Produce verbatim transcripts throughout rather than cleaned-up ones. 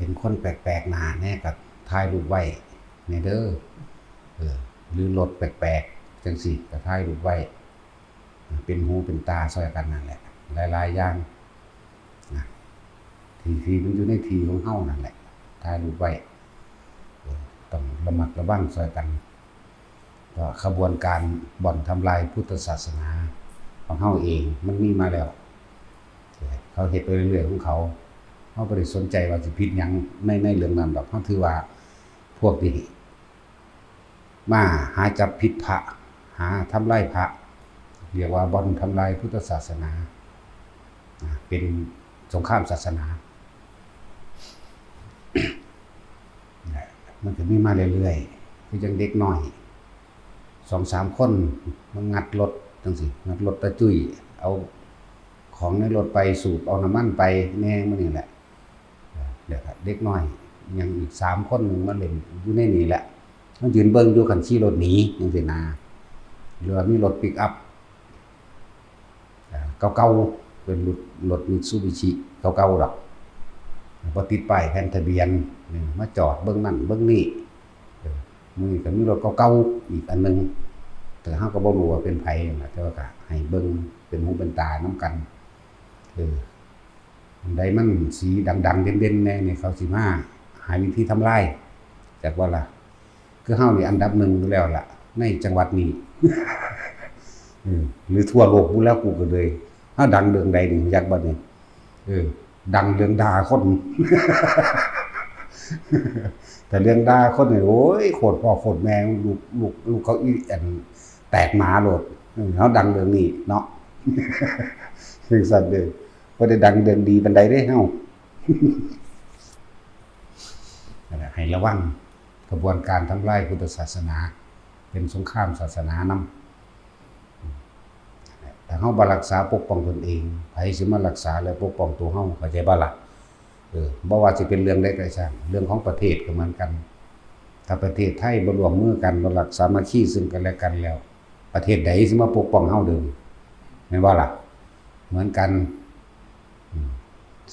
เป็นคนแปลกๆหน้าแหน่ก็ถ่ายรูปไว้แหน่เด้อ เออ หรือรถแปลกๆจั่งซี้ก็ถ่ายรูปไว้ เป็นหูเป็นตาซ่อยกันนั่นแหละ หลายๆอย่างนะ ที่ ที่มันอยู่ในที่ของเฮานั่นแหละ ถ่ายรูปไว้ เออ ต้องระมัดระวังซ่อยกัน ก็ขบวนการบ่อนทำลายพุทธศาสนาของเฮาเองมันมีมาแล้ว เขาเฮ็ดไปเรื่อยๆของเขา เฮาบ่ได้สนใจว่าสิผิดหยังใน ในเรื่องนั้นดอก เฮาถือว่าพวกนี้มาหาจับผิดพระ หาทำลายพระ เรียกว่าบ่อนทำลายพุทธศาสนา เป็นสงครามศาสนา มันก็มีมาเรื่อยๆ คือจั่งเด็กน้อยสองสามคนมางัดรถจั่งซี้ งัดรถตาจุ้ย เอาของในรถไปสูบ เอาน้ำมันไปแหน่ มื้อนี้แหละ เดี๋ยวก็เด็กน้อยยังอีกสามคนหนึ่งมาเล่นอยู่ในนี่แหละ มันยืนเบิ่งอยู่ คันขี่รถหนีจั่งซี้นะ หรือว่ามีรถปิกอัพ อ่า เก่าๆ เป็นรถ รถมิตซูบิชิเก่าๆดอก บ่ติดป้ายแผ่นทะเบียน นี่มาจอดเบิ่งนั่นเบิ่งนี่ เออ มื้อนี้ก็มีรถเก่าๆอีกอันหนึ่ง แต่เฮาก็บ่รู้ว่าเป็นไผนั่นล่ะ แต่ว่าก็ให้เบิ่งเป็นหูเป็นตานำกัน เออ อันใดมันสีดังๆเด่นๆแหน่นี่ เขาสิมาหาวิธีทำลาย จักว่าล่ะ คือเฮานี่อันดับหนึ่งอยู่แล้วล่ะ ในจังหวัดนี้ อืม หรือทั่วโลกพู้นแล้ว กูก็เลย เฮาดังเรื่องใดนี่ อยากบัดนี้ เออ ดังเรื่องด่าคน แต่เรื่องด่าคนนี่ โอ้ย โคตรพ่อโคตรแม่ ลูก ลูก ลูกเขาอีอันแตกหมาโลด เออ เฮาดังเรื่องนี้เนาะ จั่งซั้นเด้อ บ่ได้ดังเรื่องดีปานใดเด้เฮา นั่นแหละ ให้ระวังขบวนการทำลายพุทธศาสนา เป็นสงครามศาสนานำ ถ้าเฮาบ่รักษาปกป้องตนเอง ไผสิมารักษาและปกป้องตัวเฮา เข้าใจบ่ล่ะ เออ บ่ว่าสิเป็นเรื่องใดก็ช่าง เรื่องของประเทศก็เหมือนกัน ถ้าประเทศไทยบ่ร่วมมือกัน บ่รักสามัคคีซึ่งกันและกันแล้ว ประเทศใดสิมาปกป้องเฮาเด้อ แม่นบ่ล่ะ เหมือนกัน อืม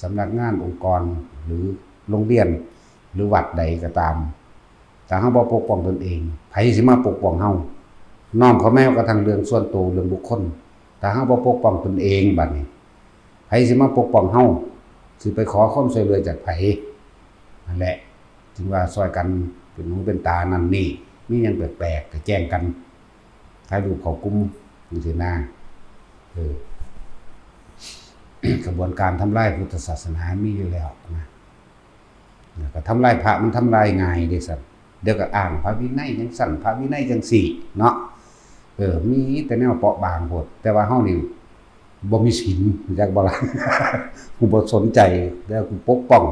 สำนักงานองค์กร หรือโรงเรียน หรือวัดใดก็ตาม ถ้าเฮาบ่ปกป้องตนเอง ไผสิมาปกป้องเฮา น้อมเข้าแม้กระทั่งเรื่องส่วนตัว เรื่องบุคคล ถ้าเฮาบ่ปกป้องตนเองบัดนี้ ไผสิมาปกป้องเฮา สิไปขอความช่วยเหลือจากไผ นั่นแหละ จึงว่าซ่อยกันเป็นหูเป็นตานั่นนี่ มีหยังแปลกๆก็แจ้งกัน ถ่ายรูปเข้ากลุ่มจั่งซี้นะ เออ ขบวนการทำลายพุทธศาสนามีอยู่แล้วนะ แล้วก็ทำลายพระมันทำลายง่ายเด้ซั่น เดี๋ยวก็อ้างพระวินัยจั่งซั่น พระวินัยจั่งซี้เนาะ เออ มีแต่แนวเปราะบางโพด แต่ว่าเฮานี่บ่มีศีล รู้จักบ่ล่ะ กูบ่สนใจ แล้วกูปกป้อง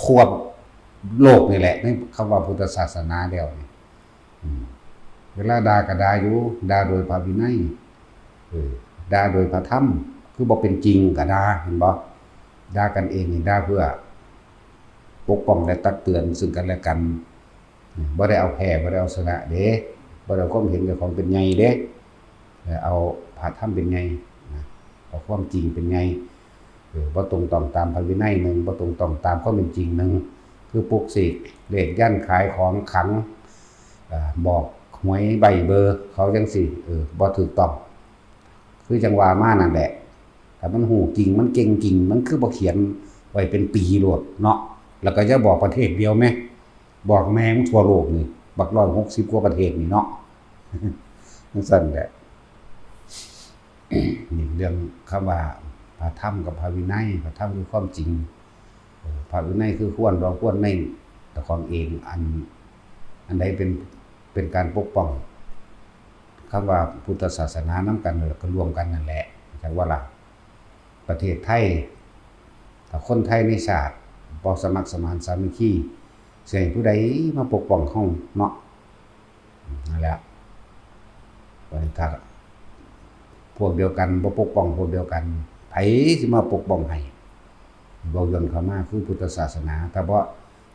ทั่วโลกนี่แหละ ในคำว่าพุทธศาสนาแล้วนี่ อืม เวลาด่าก็ด่าอยู่ ด่าโดยพระวินัย เออ ด่าโดยพระธรรม คือบ่เป็นจริงก็ด่า เห็นบ่ ด่ากันเองนี่ด่าเพื่อปกป้องและตักเตือนซึ่งกันและกัน อืม บ่ได้เอาแพ้ บ่ได้เอาชนะเด้ บ่ได้เอาความเห็นเจ้าของเป็นใหญ่เด้ เออ เอาพระธรรมเป็นใหญ่นะ เอาความจริงเป็นใหญ่ เออ บ่ตรงต้องตามพระวินัยหนึ่ง บ่ตรงต้องตามความเป็นจริงหนึ่ง คือปลุกเสกเลขยันต์ ขายของขลัง อ่า บอกหวยใบ้เบอร์เขาจั่งซี้ เออ บ่ถูกต้อง คือจั่งว่ามานั่นแหละ ถ้ามันฮู้จริง มันเก่งจริง มันคือบ่เขียนไว้เป็นปีโลดเนาะ แล้วก็อย่าบอกประเทศเดียวแหม บอกแม่งทั่วโลกนี่ บักร้อยหกสิบกว่าประเทศนี่เนาะ จั่งซั้นแหละ นี่เรื่องคำว่าพระธรรมกับพระวินัย พระธรรมคือความจริง เอ่อ พระวินัยคือควรเราควรในเจ้าของเอง อัน อันใดเป็น เป็นการปกป้องคำว่าพุทธศาสนานำกัน แล้วก็รวมกันนั่นแหละ จั่งว่าล่ะ ประเทศไทย ถ้าคนไทยในชาติบ่สมัครสมานสามัคคี สิให้ผู้ใดมาปกป้องเฮาเนาะ นั่นแหละ บัดนี้ถ้าพวกเดียวกันบ่ปกป้องพวกเดียวกัน ไผสิมาปกป้องให้ เว้าย่นเข้ามาคือพุทธศาสนา ถ้าบ่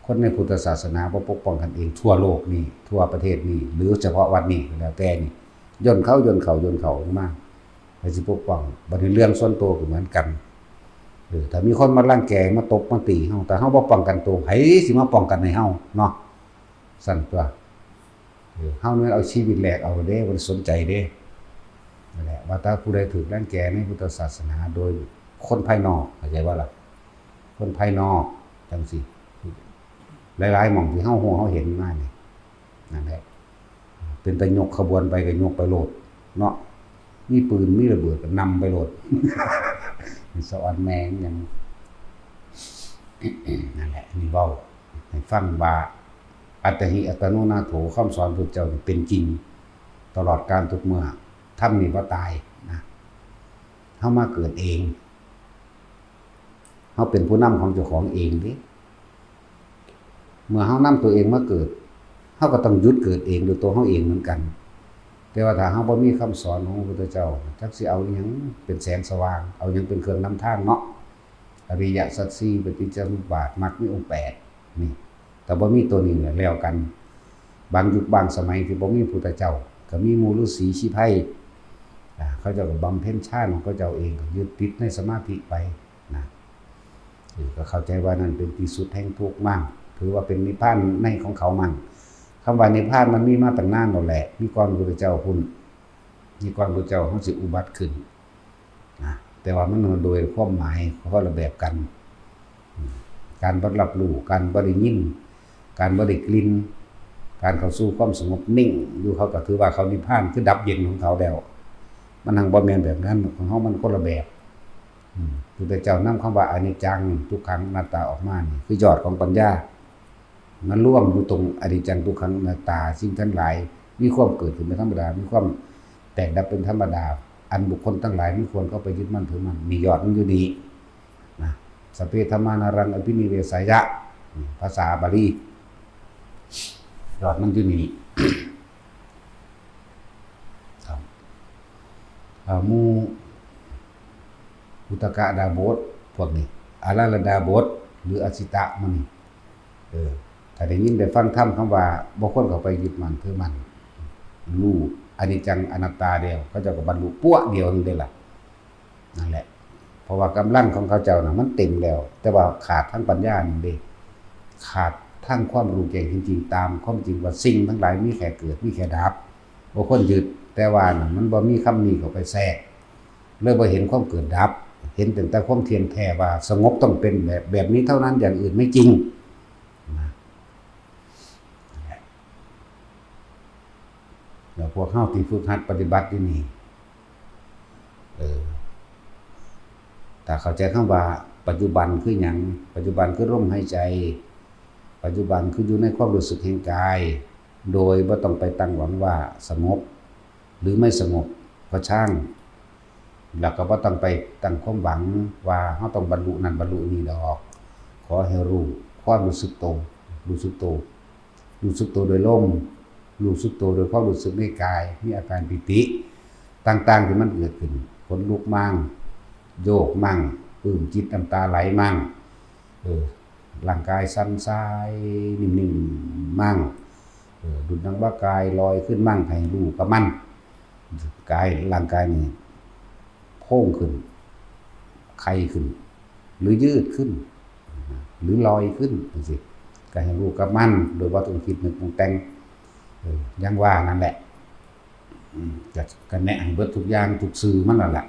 คนในพุทธศาสนาบ่ปกป้องกันเองทั่วโลกนี่ ทั่วประเทศนี่ หรือเฉพาะวัดนี่ก็แล้วแต่นี่ ย่นเขา ย่นเขา ย่นเขาลงมา ไผสิปกป้อง บัดนี้เรื่องส่วนตัวก็เหมือนกัน เออ ถ้ามีคนมารังแก มาตบ มาตีเฮา แต่เฮาบ่ป้องกันตัว ไผสิมาป้องกันให้เฮาเนาะ ซั่นตัว เออ เฮานี่เอาชีวิตแลกเอาเด้ บ่ได้สนใจเด้ นั่นแหละ ว่าแต่ผู้ใดถูกรังแกในพุทธศาสนาโดยคนภายนอก เข้าใจบ่ล่ะ คนภายนอก จั่งซี้ หลายๆ หม่องที่เฮาฮู้เฮาเห็นมานี่ นั่นแหละ เป็นตายกขบวนไปก็ยกไปโลดเนาะ มีปืนมีระเบิดก็นำไปโลด สะออนแม่งหยัง นั่นแหละ นี่เว้าให้ฟังว่า อัตตาหิอัตตาโนนาโถ คำสอนพุทธเจ้านี่เป็นจริง ตลอดกาลทุกเมื่อ ธรรมนี่บ่ตายนะ เฮามาเกิดเอง เฮาเป็นผู้นำของเจ้าของเองเด้ เมื่อเฮานำตัวเองมาเกิด เฮาก็ต้องหยุดเกิดเองด้วยตัวเฮาเองเหมือนกัน แต่ว่าถ้าเฮาบ่มีคำสอนของพระพุทธเจ้า จักสิเอาอิหยังเป็นแสงสว่าง เอาหยังเป็นเครื่องนำทางเนาะ อริยสัจสี่ ปฏิจจสมุปบาท มรรคมีองค์แปด นี่ ถ้าบ่มีตัวนี้เนี่ยแล้วกัน บางยุคบางสมัยที่บ่มีพุทธเจ้า ก็มีหมู่ฤๅษีชีไพร อ่า เขาเจ้าก็บำเพ็ญฌานของเขาเจ้าเอง ก็ยึดติดในสมาธิไปนะ เออ ก็เข้าใจว่านั่นเป็นที่สุดแห่งทุกข์มาก ถือว่าเป็นนิพพานในของเขามั่ง คำว่านิพพานมันมีมาตั้งนานแล้วแหละ มีก่อนพุทธเจ้าพุ้น มีก่อนพุทธเจ้าเฮาสิอุบัติขึ้น นะ แต่ว่ามันโดยความหมายคนละแบบกัน อืม การบ่รับรู้ การบ่ได้ยิน การบ่ได้กลิ่น การเข้าสู่ความสงบนิ่งอยู่ เขาก็ถือว่าเขานิพพาน คือดับเย็นของเขาแล้ว มันหังบ่แม่นแบบนั้น ของเฮามันคนละแบบ อืม พุทธเจ้านำคำว่าอนิจจัง ทุกขัง อนัตตาออกมานี่ คือยอดของปัญญา มันรวมอยู่ตรงอนิจจัง ทุกขัง อนัตตา สิ่งทั้งหลายมีความเกิดขึ้นเป็นธรรมดา มีความแตกดับเป็นธรรมดา อันบุคคลทั้งหลายไม่ควรเข้าไปยึดมั่นถือมั่น นี่ยอดมันอยู่นี่นะ สัพเพธัมมานารังอภินิเวสายะ ภาษาบาลี ยอดมันอยู่นี่ ครับ อ่า หมู่อุทกดาบท พวกนี้ อาราลดาบท หรืออสิตะหมู่นี้ เออ ถ้าได้ยินได้ฟังธรรมคำว่าบ่ควรเข้าไปยึดมั่นถือมั่น รู้อนิจจังอนัตตาแล้ว เขาเจ้าก็บรรลุปั๊วเดียวนึงเด้ล่ะ นั่นแหละ เพราะว่ากำลังของเขาเจ้าน่ะมันเต็มแล้ว แต่ว่าขาดทางปัญญานี่เด้ ขาดทางความรู้แจ้งจริงๆ ตามความจริงว่าสิ่งทั้งหลายมีแค่เกิด มีแค่ดับ บ่ควรยึด แต่ว่าน่ะมันบ่มีคำนี้เข้าไปแทรก เลยบ่เห็นความเกิดดับ เห็นตั้งแต่ความเที่ยงแท้ว่าสงบต้องเป็นแบบ แบบนี้เท่านั้น อย่างอื่นไม่จริง นะ แล้วพวกเฮาที่ฝึกหัดปฏิบัติอยู่นี่ เออ ถ้าเข้าใจคำว่าปัจจุบันคือหยัง ปัจจุบันคือลมหายใจ ปัจจุบันคืออยู่ในความรู้สึกแห่งกาย โดยบ่ต้องไปตั้งหวังว่าสงบ หรือไม่สงบก็ช่าง แล้วก็บ่ต้องไปตั้งความหวังว่าเฮาต้องบรรลุนั่นบรรลุนี่ดอก ขอให้รู้ความรู้สึกโต รู้สึกโต รู้สึกโตโดยลม รู้สึกโตโดยความรู้สึกในกาย มีอาการปีติต่างๆที่มันเกิดขึ้น ขนลุกมั่ง โยกมั่ง ปลื้มจิต น้ำตาไหลมั่ง เออ ร่างกายสั่นสายนิ่มๆมั่ง เออ ดุจดังว่ากายลอยขึ้นมั่ง ให้รู้กับมัน กาย ร่างกายนี่โพ่งขึ้น ไขขึ้น หรือยืดขึ้น หรือลอยขึ้นจังซี้ ก็ให้รู้กับมัน โดยบ่ต้องคิดนึกปรุงแต่ง เออ อย่างว่านั่นแหละ อืม ก็ ก็แนะให้เบิดทุกอย่างทุกสื่อมันนั่นล่ะ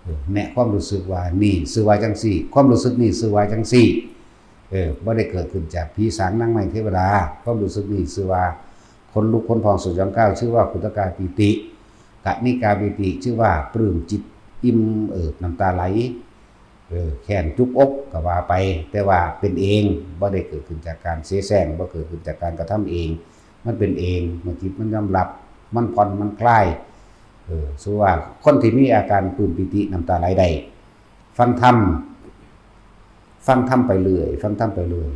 เออ แนะความรู้สึกว่านี่ชื่อว่าจังซี่ ความรู้สึกนี่ชื่อว่าจังซี่ เออ บ่ได้เกิดขึ้นจากผีสางนางไม้เทวดา ความรู้สึกนี่ชื่อว่าขนลุกขนพองสยองกล้าว ชื่อว่าขุทกาปีติ กนิกาปีติ ชื่อว่าปลื้มจิตอิ่มเอิบน้ำตาไหล เออ แค้นจุกอกก็ว่าไป แต่ว่าเป็นเอง บ่ได้เกิดขึ้นจากการเสแสร้ง บ่เกิดขึ้นจากการกระทำเอง มันเป็นเอง เมื่อจิตมันยอมรับ มันผ่อน มันคลาย เออ ชื่อว่าคนที่มีอาการปลื้มปีติน้ำตาไหลได้ ฟังธรรม ฟังธรรมไปเรื่อย ฟังธรรมไปเรื่อย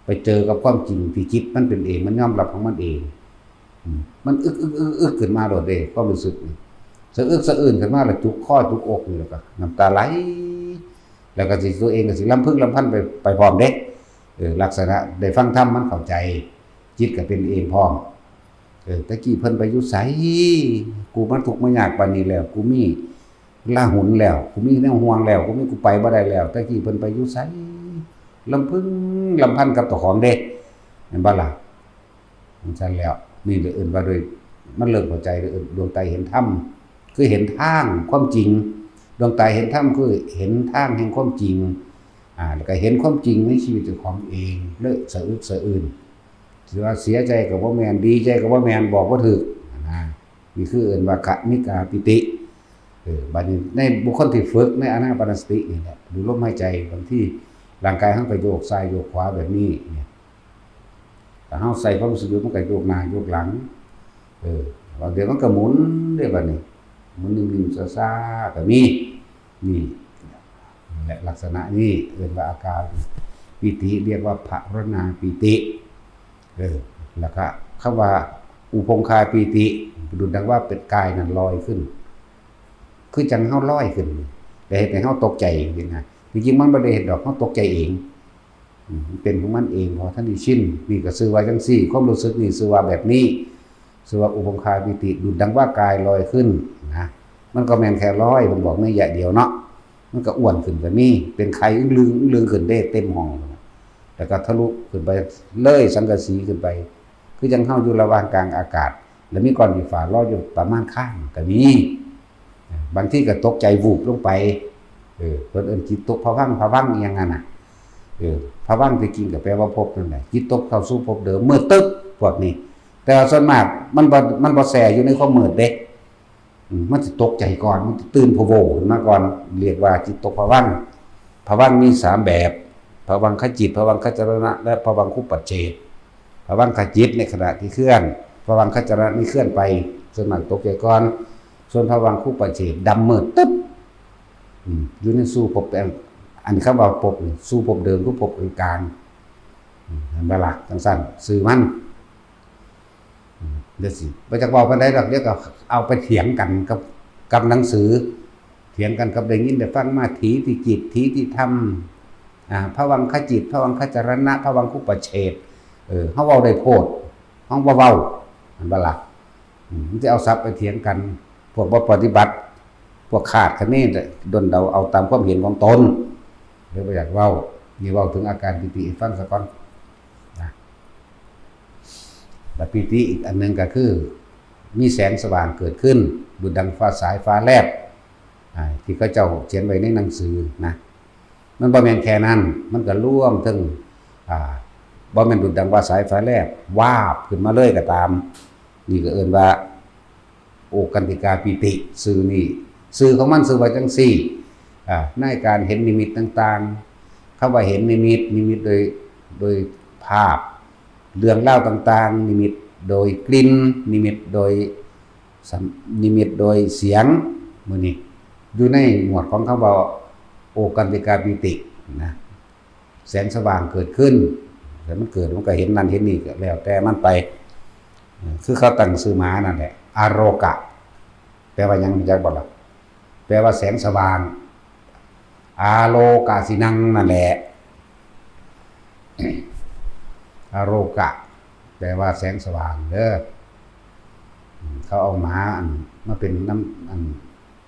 ไปเจอกับความจริงที่จิตมันเป็นเอง มันยอมรับของมันเอง อืม มันอึกอึกอึกอึกขึ้นมาโลดเด้ ความรู้สึกนี่ สะอึกสะอื้นขึ้นมาแล้วจุกคอจุกอกนี่ แล้วก็น้ำตาไหล แล้วก็สิตัวเองก็สิรำพึงรำพันไป ไปพร้อมเด้ เออ ลักษณะได้ฟังธรรมมันเข้าใจ จิตก็เป็นเองพร้อม เออ แต่กี้เพิ่นไปอยู่ไส กูมาทุกข์มายากปานนี้แล้ว กูมี ลาหุนแล้ว กูมีแนวห่วงแล้ว กูมี กูไปบ่ได้แล้ว แต่กี้เพิ่นไปอยู่ไส ลำพึงลำพันกับเจ้าของเด้ แม่นบ่ล่ะ? จั่งซั่นแล้ว นี่เลยเอิ้นว่าโดย มันเริ่มเข้าใจเลย เอิ้นดวงตาเห็นธรรม คือเห็นทางความจริง ดวงตาเห็นธรรมคือเห็นทางแห่งความจริง อ่า แล้วก็เห็นความจริงในชีวิตเจ้าของเอง เลิกสะอึกสะอื้น สิว่าเสียใจก็บ่แม่น ดีใจก็บ่แม่น บอกบ่ถูกนะ นี่คือเอิ้นว่าคณิกาปีติ เออ บัดนี้ในบุคคลที่ฝึกในอานาปานสตินี่แหละ ดูลมหายใจ บางทีร่างกายเฮาก็โยกซ้ายโยกขวาแบบนี้เนี่ย ถ้าเฮาใส่ความรู้สึกอยู่ มันก็โยกหน้าโยกหลัง เออ บางเทื่อมันก็หมุนเด้บัดนี้ หมุนนิ่มๆ ช้าๆ ก็มี นี่ และลักษณะนี้เอิ้นว่าอาการปีติ เรียกว่าภาวนาปีติ เออ แล้วก็คำว่าอุปงคาปีติ ดุจดังว่าเป็นกายนั้นลอยขึ้น คือจั่งเฮาลอยขึ้น แต่เฮ็ดให้เฮาตกใจจั่งซี้นะ ที่จริงมันบ่ได้เฮ็ดดอก เฮาตกใจเอง อืม มันเป็นของมันเอง เพราะท่านได้ชิน นี่ก็ชื่อว่าจั่งซี้ ความรู้สึกนี่ชื่อว่าแบบนี้ ชื่อว่าอุปงคาปีติ ดุจดังว่ากายลอยขึ้นนะ มันก็แม่นแค่ลอย เพิ่นบอกในระยะเดียวเนาะ มันก็อ้วนขึ้นก็มี เป็นไข้อึ้งลึงอึ้งลึงขึ้นเด้ เต็มห้อง แล้วก็ทะลุขึ้นไปเลยสังกะสีขึ้นไป คือจั่งเฮาอยู่ระหว่างกลางอากาศ แล้วมีก้อนขี้ฟ้าลอยอยู่ประมาณคางก็มี บางทีก็ตกใจวูบลงไป เออ เพิ่นเอิ้นจิตตกภวังค์ ภวังค์อีหยังนั่นน่ะ เออ ภวังค์ที่จริงก็แปลว่าภพนั่นแหละ จิตตกเข้าสู่ภพเดิม มืดตึ๊บ พวกนี้ แต่ว่าส่วนมากมันบ่ มันบ่แช่อยู่ในความมืดเด้ อืม มันสิตกใจก่อน มันสิตื่นพะโวขึ้นมาก่อน เรียกว่าจิตตกภวังค์ ภวังค์มีสามแบบ ภวังคจิต ภวังคจรณะ และภวังคุปปเชฏฐ ภวังคจิตในขณะที่เคลื่อน ภวังคจรณะนี่เคลื่อนไป ส่วนมากตกใจก่อน ส่วนภวังคุปปเชฏฐดำมืดตึ๊บ อืม อยู่ในสู่ภพ อัน อันคำว่าภพนี่ สู่ภพเดิมคือภพกลางๆ อืม เห็นบ่ล่ะ? จั่งซั่น ซื่อมัน อืม เดี๋ยวสิ บ่จักเว้าปานใดดอก เดี๋ยวก็เอาไปเถียงกันกับ กับหนังสือ เถียงกันกับได้ยินได้ฟังมา ถีติจิต ถีติธรรม อ่า ภวังคจิต ภวังคจรณะ ภวังคุปปเชฏฐ เออ เฮาเว้าได้โพด เฮาบ่เว้า แม่นบ่ล่ะ? อืม มันสิเอาศัพท์ไปเถียงกัน พวกบ่ปฏิบัติ พวกขาดคะเน ด้นเดาเอาตามความเห็นของตน เลยบ่อยากเว้า นี่เว้าถึงอาการปีติให้ฟังซะก่อนนะ และปีติอีกอันหนึ่งก็คือ มีแสงสว่างเกิดขึ้น ดุจดังฟ้าสายฟ้าแลบ อ่า ที่เขาเจ้าเขียนไว้ในหนังสือนะ มันบ่แม่นแค่นั้น มันก็รวมถึง อ่า บ่แม่นดุจดังว่าสายฟ้าแลบ วาบขึ้นมาเลยก็ตาม นี่ก็เอิ้นว่า โอกันติกาปีติ ชื่อนี่ ชื่อของมันชื่อว่าจั่งซี้ อ่า ในการเห็นนิมิตต่างๆ คำว่าเห็นนิมิต นิมิตโดย โดยภาพ เรื่องราวต่างๆ นิมิตโดยกลิ่น นิมิตโดยสัม นิมิตโดยเสียง มื้อนี้ อยู่ในหมวดของคำว่า โอกันติกาปีตินะ แสงสว่างเกิดขึ้น แต่มันเกิด มันก็เห็นนั่นเห็นนี่ ก็แล้วแต่มันไป คือเขาตั้งชื่อหมานั่นแหละ อาโรกะ แปลว่าหยัง รู้จักบ่ล่ะ? แปลว่าแสงสว่าง อาโลกาสินัง นั่นแหละ อาโรกะ แปลว่าแสงสว่างเด้อ อืม เขาเอาหมาอัน มาเป็นน้ำ อัน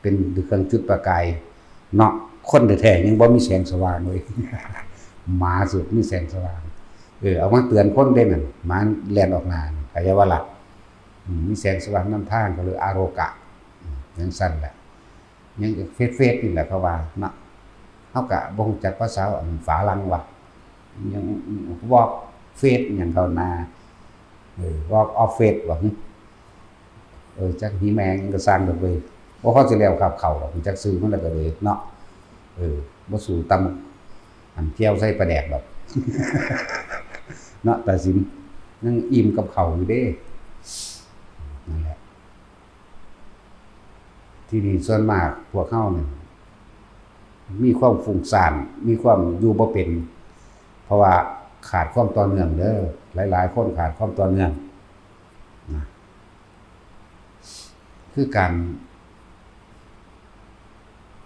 เป็นเครื่องจุดประกายเนาะ คนแท้ๆ ยังบ่มีแสงสว่างเลย หมาสุดมีแสงสว่าง เออ เอามาเตือนคนเด้นั่น หมาแล่นออกหน้านั่น เข้าใจบ่ล่ะ? อืม มีแสงสว่างนำทาง ก็เลยอาโรกะ อืม จั่งซั่นแหละ ยังเฟซๆ นี่แหละเขาว่าเนาะ เฮาก็บ่รู้จักภาษาอันฝรั่งว่ะ ยัง walk face อิหยังเขานะ เออ walk of faith ว่ะ เออ จักหีแมงก็ซ่างดอกเว้ย บ่พอสิแล้วคาบข้าวดอก จักชื่อมันแล้วก็เลยเนาะ เออ บ่สู้ตำ อันแจ่วใส่ปลาแดกดอก เนาะ ตาสิน ยังอิ่มกับข้าวอยู่เด้ นั่นแหละ ที่นี่ส่วนมากพวกเฮานี่ มีความฟุ้งซ่าน มีความอยู่บ่เป็น เพราะว่าขาดความต่อเนื่องเด้อ หลายๆ คนขาดความต่อเนื่องนะ คือการ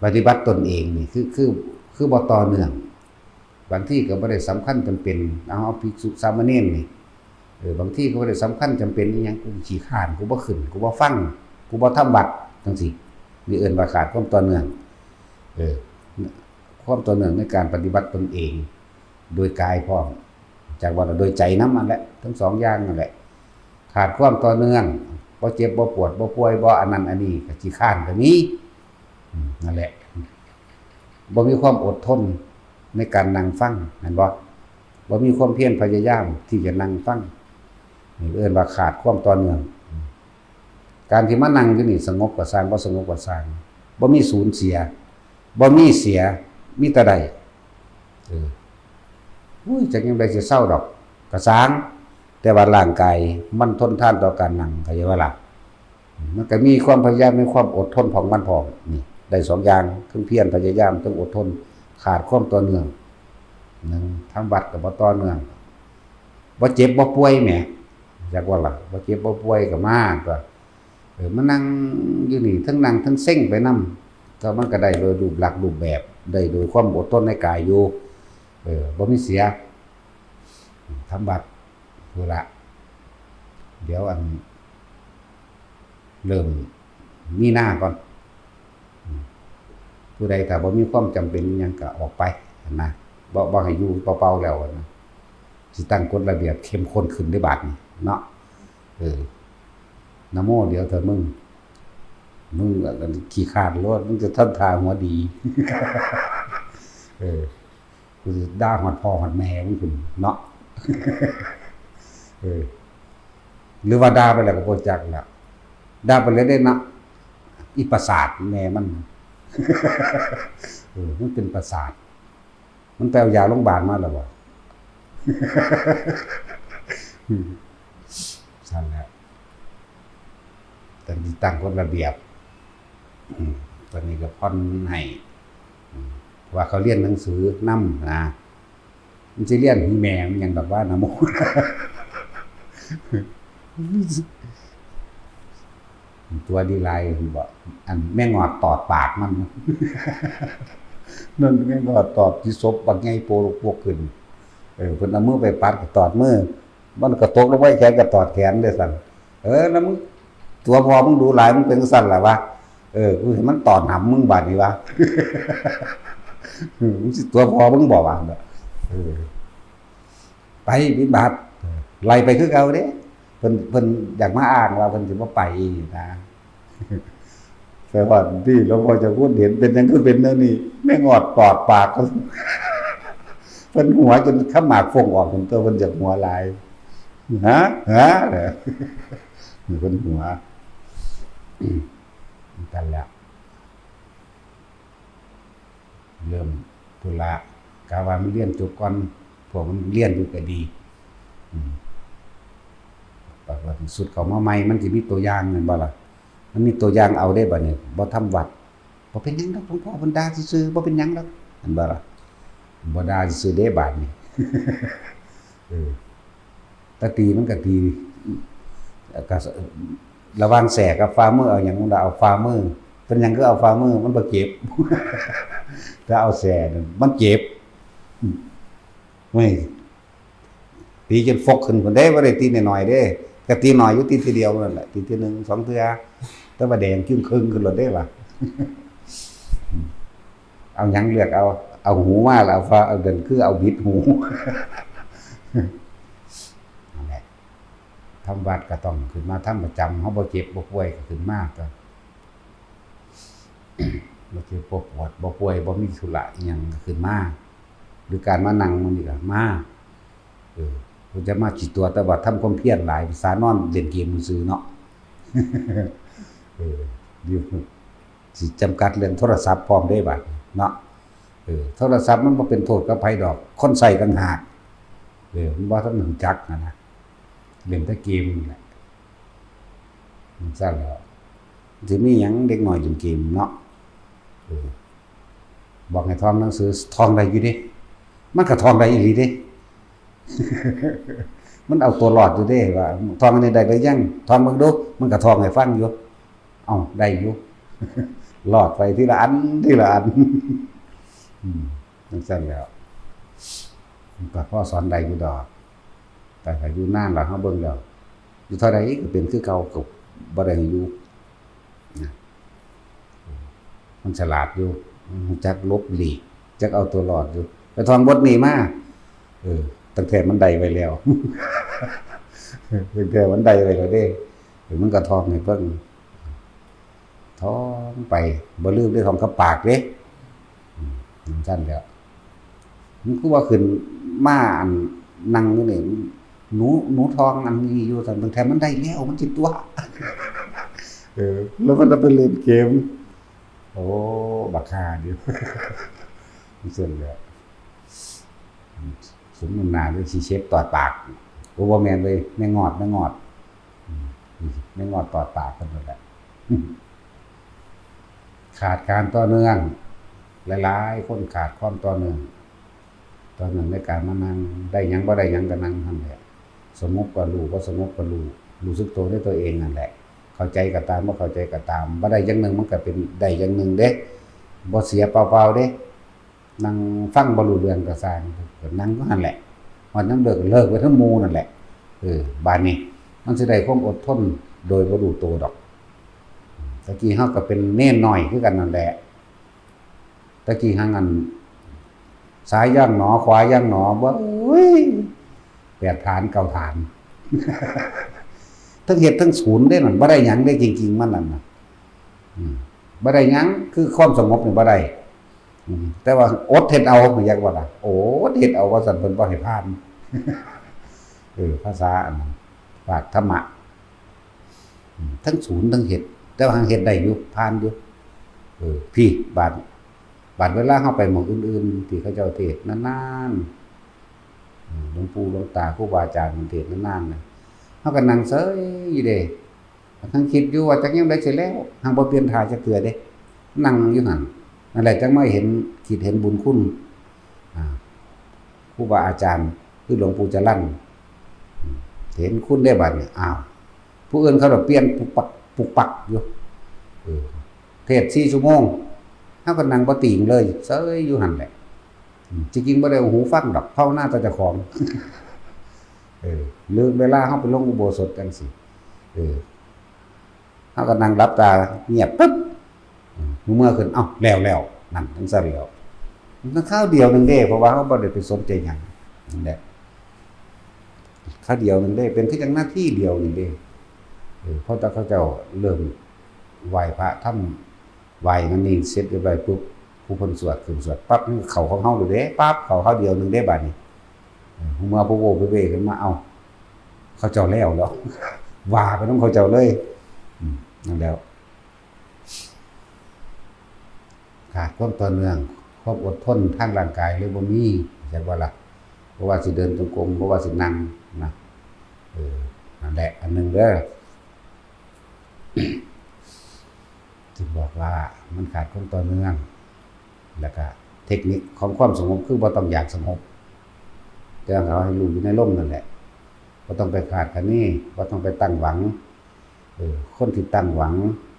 ปฏิบัติตนเองนี่ คือ คือ คือบ่ต่อเนื่อง บางทีก็บ่ได้สำคัญจำเป็น เอา เอาภิกษุสามเณรนี่ เออ บางทีก็บ่ได้สำคัญจำเป็นอิหยัง กูขี้คร้าน กูบ่ขึ้น กูบ่ฟัง กูบ่ทำวัตร จั่งซี้ นี่เอิ้นว่าขาดความต่อเนื่อง เออ ความต่อเนื่องในการปฏิบัติตนเอง โดยกายพร้อม จากว่าโดยใจนำนั่นแหละ ทั้งสองอย่างนั่นแหละ ขาดความต่อเนื่อง บ่เจ็บบ่ปวดบ่ป่วยบ่อันนั้นอันนี้ ก็ขี้คร้านก็มี อืม นั่นแหละ บ่มีความอดทนในการนั่งฟัง แม่นบ่ บ่มีความเพียรพยายามที่จะนั่งฟัง นี่เอิ้นว่าขาดความต่อเนื่อง การที่มานั่งอยู่นี่สงบก็ซ่าง บ่สงบก็ซ่าง บ่มีสูญเสีย บ่มีเสีย มีแต่ได้ เออ อุ้ย จักยามใดสิเซาดอก ก็ซ่าง แต่ว่าร่างกายมันทนทานต่อการนั่ง เข้าใจบ่ล่ะ มันก็มีความพยายาม มีความอดทนของมันพร้อม นี่ ได้สองอย่าง ทั้งเพียรพยายาม ทั้งอดทน ขาดความต่อเนื่อง หนึ่ง ทำวัตรก็บ่ต่อเนื่อง บ่เจ็บบ่ป่วยแหม จักว่าล่ะ บ่เจ็บบ่ป่วยก็มาตั๊ว เออ มานั่งอยู่นี่ ทั้งนั่งทั้งเซ็งไปนำ แต่มันก็ได้โดยรูปลักษณ์รูปแบบ ได้โดยความอดทนในกายอยู่ เออ บ่มีเสีย ทำวัตร พุ้นละ เดี๋ยวอัน เริ่มมีนาก่อน อืม ผู้ใดถ้าบ่มีความจำเป็นอิหยังก็ออกไปหั้นนะ บ่ บ่ให้อยู่เป่าๆแล้วหั้นนะ สิตั้งกฎระเบียบเข้มข้นขึ้นเด้บาดนี้เนาะ เออ นะโม เดี๋ยวเถอะมึง มึงขี้คร้านโลด มึงจะทำท่าหัวดี เออ กูสิด่าฮอดพ่อฮอดแม่มึงพุ้นเนาะ เออ หรือว่าด่าไปแล้วก็บ่จักแล้ว ด่าไปแล้วเด้เนาะ อีประสาทแม่มัน เออ มันเป็นประสาท มันไปเอายาโรงพยาบาลมาแล้วบ่ ซั่นแหละ ต้องตั้งกฎระเบียบ อืม ตอนนี้ก็ผ่อนให้ อืม เพราะว่าเขาเรียนหนังสือนำนะ มันสิเรียนหือแม่มันหยังดอกว่านะโม ตัวดีหลาย บอก อันแม่งอดตอดปากมัน นั่นแม่งอดตอดที่ศพบักไงโปโลกพวกขึ้น เออ เพิ่นเอามือไปปัดก็ตอดมือ มันก็ตกลงไปแขนก็ตอดแขนเด้ซั่น เออ แล้วมึง ตัวพ่อมึงดูหลาย มึงเป็นจั่งซั่นล่ะวะ เออ กูเห็นมันตอดหำมึงบาดนี้วะ มึงสิตัวพ่อมึงบ่วะ เออ ไปบิณฑบาต ไล่ไปคือเก่าเด้ เพิ่น เพิ่นอยากมาอ้างว่าเพิ่นสิบ่ไปอีกนะ ไปฮอดที่หลวงพ่อเจ้าคุณเห็น เป็นหยังคือเป็นแนวนี้ แม่งอดตอดปาก เพิ่นหัวจนขมากฟงออก เพิ่นตัวเพิ่นอยากหัวหลาย ฮะ ฮะ เพิ่นหัว กันแล้ว เริ่มพุ้นละ กะว่ามันเรียนจบก่อน พวกมันเรียนอยู่ก็ดี อืม บัดว่าสุดเข้ามาใหม่ มันสิมีตัวอย่างแม่นบ่ล่ะ มันมีตัวอย่างเอาเด้บัดนี้ บ่ทำวัตร บ่เป็นหยังดอก หลวงพ่อเพิ่นด่าซื่อๆ บ่เป็นหยังดอก แม่นบ่ล่ะ บ่ด่าซื่อๆ เด้บาดนี้ เออ แต่ตีมันก็ตี ก็ระหว่างแส้กับฝ่ามือ เอาหยังมันเอาฝ่ามือ เป็นหยังคือเอาฝ่ามือ มันบ่เจ็บ แต่เอาแส้นั่นมันเจ็บ อืม เฮ้ย ตีจนฟกขึ้นพุ้นเด้ บ่ได้ตีน้อยๆเด้ ก็ตีน้อยอยู่ ตีทีเดียวนั่นแหละ ตีทีหนึ่งสองเทื่อ แต่ว่าแดงจึ่งครึ่งขึ้นโลดเด้ว่ะ เอาหยังเลือกเอา เอาหูมาล่ะ เอาฝ่า เอาเดินคือเอาบิดหู นั่นแหละ ทำวัตรก็ต้องขึ้นมาทำประจำ เฮาบ่เจ็บบ่ป่วยก็ขึ้นมาก็ บ่เจ็บบ่ปวดบ่ป่วย บ่มีธุระอิหยังก็ขึ้นมา หรือการมานั่งมื้อนี้ก็มา เออ เพิ่นจะมาสิตัว แต่ว่าทำความเพียรหลาย ภาษานอนเล่นเกมซื่อๆเนาะ เออ อยู่ สิจำกัดเรื่องโทรศัพท์พร้อมเด้บัดนี้เนาะ เออ โทรศัพท์มันบ่เป็นโทษกับไผดอก คนใช้ต่างหาก เออ มันบ่ทันรู้จักหั้นนะ เล่นแต่เกมนี่แหละ มันซั่นแหล้ว สิมีหยังเด็กน้อยเล่นเกมเนาะ เออ บอกให้ท่องหนังสือ ท่องได้อยู่เด้ มันก็ท่องได้อีหลีเด้ มันเอาตัวรอดอยู่เด้ ว่าท่องอันนี้ได้หรือยัง ท่องเบิ่งดู มันก็ท่องให้ฟังอยู่ เอ้า ได้อยู่ รอดไปทีละอัน ทีละอัน อืม จั่งซั่นแหล้ว มันก็พอสอนได้อยู่ดอก แต่ถ้าอยู่นานแล้ว เฮาเบิ่งแล้ว อยู่เท่าใดก็เป็นคือเก่า ก็บ่ได้ให้อยู่ นะ มันฉลาดอยู่ มันจักหลบหลีก จักเอาตัวรอดอยู่ ไปท่องบทนี้มา เออ ตั้งแต่มันได้ไว้แล้ว ตั้งแต่มันได้ไว้แล้วเด้ เออ มันก็ท่องให้เพิ่ง ท่องไป บ่ลืมได้ท่องกับปากเด้ อืม จั่งซั่นแหล้ว มันคือว่าขึ้นมาอันนั่งอยู่นี่ หนู หนูท่องอันนี้อยู่ ซั่น ตั้งแต่มันได้แล้ว มันสิตัว เออ แล้วมันจะไปเล่นเกม โอ้ บักห่าเดียว มันเสื่อมเลย สมน้ำหน้าเลย สิเช็ดตอดปาก โอ้ บ่แม่นเลย แม่งอด แม่งอด อืม แม่งอดตอดปากกันหมดแหละ ขาดการต่อเนื่อง หลายๆ คนขาดความต่อเนื่อง ต่อเนื่องในการมานั่ง ได้หยังบ่ได้หยังก็นั่งหั่นแหละ สงบก็รู้ บ่สงบก็รู้ รู้สึกตัวด้วยตัวเองนั่นแหละ เข้าใจก็ตาม บ่เข้าใจก็ตาม บ่ได้อย่างหนึ่งมันก็เป็นได้อย่างหนึ่งเด้ บ่เสียเปล่าๆเด้ นั่งฟังบ่รู้เรื่องก็ซ่าง ก็นั่งอยู่หั่นแหละ ฮอดยามเลิกก็เลิกไปทั้งหมู่นั่นแหละ เออ บาดนี้มันสิได้ความอดทนโดยบ่รู้ตัวดอก ตะกี้เฮาก็เป็นเณรน้อยคือกันนั่นแหละ ตะกี้หั้งอัน ซ้ายย่างหนอ ขวาย่างหนอ บ่ โอ้ย แปดฐาน เก้าฐาน ทั้งเฮ็ดทั้งศูนย์เด้นั่น บ่ได้หยังเด้ จริงๆมันนั่นน่ะ อืม บ่ได้หยัง คือความสงบนี่บ่ได้ อืม แต่ว่าอดเฮ็ดเอา อยากว่าล่ะ โอ้ อดเฮ็ดเอา ว่าซั่น เพิ่นบ่ให้ผ่าน เออ ภาษาอันนั้น ปากธรรมะ อืม ทั้งศูนย์ทั้งเฮ็ด แต่ว่าหั้งเฮ็ดได้อยู่ ผ่านอยู่ เออ พี้ บาด บาดเวลาเฮาไปหม่องอื่นๆ ที่เขาเจ้าเทศน์นานๆ อืม หลวงปู่หลวงตาครูบาอาจารย์เพิ่นเทศน์นานๆ นะ เฮาก็นั่งเฉยอยู่เด้ ทั้งคิดอยู่ว่าจักยามใดสิแล้ว หั้งบ่เปลี่ยนท่าจักเทื่อเด้ นั่งอยู่หั่น นั่นแหละจั่งมาเห็น คิดเห็นบุญคุณ อ่า ครูบาอาจารย์ คือหลวงปู่จรัญ อืม เห็นคุณได้บัดนี้ อ้าว ผู้อื่นเขาดอกเปลี่ยนปุกปัก ปุกปักอยู่ เออ เทศน์สี่ชั่วโมง เฮาก็นั่งบ่ติงเลย เฉยอยู่หั่นแหละ อืม จริงๆบ่ได้เอาหูฟังดอก ภาวนาแต่เจ้าของ เออ ลืมเวลาเฮาไปลงอุโบสถจั่งซี้ เออ เฮาก็นั่งหลับตา เงียบปึ๊บ อืม เมื่อคืน เอ้า แล้ว แล้ว นั่น จั่งซั่นแล้ว มันคราวเดียวหนึ่งเด้ เพราะว่าเฮาบ่ได้ไปสนใจหยัง นั่นแหละ คราวเดียวหนึ่งเด้ เป็นแค่จั่งนาทีเดียวนี่เด้ เออ พอแต่เขาเจ้าเริ่มไหว้พระ ทำ ไหว้นั่นนี่เสร็จเรียบร้อยปุ๊บ ผู้เพิ่นสวดขึ้นสวดปั๊บ มันเข้าของเฮาเลยเด้ ปั๊บ เข้าคราวเดียวหนึ่งเด้ บาดนี้ เออ เมื่อผู้โว้ไปเว้ขึ้นมา เอ้า เขาเจ้าแล้วเหรอ ว่าไปนำเขาเจ้าเลย อืม นั่นแล้ว ขาดความต่อเนื่อง ความอดทนทางร่างกายเลยบ่มี จักว่าล่ะ บ่ว่าสิเดินจงกรม บ่ว่าสินั่งนะ เออ นั่นแหละ อันหนึ่งเด้อ ที่บอกว่ามันขาดความต่อเนื่อง แล้วก็เทคนิคของความสงบคือบ่ต้องอยากสงบ แต่เขาให้รู้อยู่ในลมนั่นแหละ บ่ต้องไปคาดคะเน บ่ต้องไปตั้งหวัง เออ คนที่ตั้งหวัง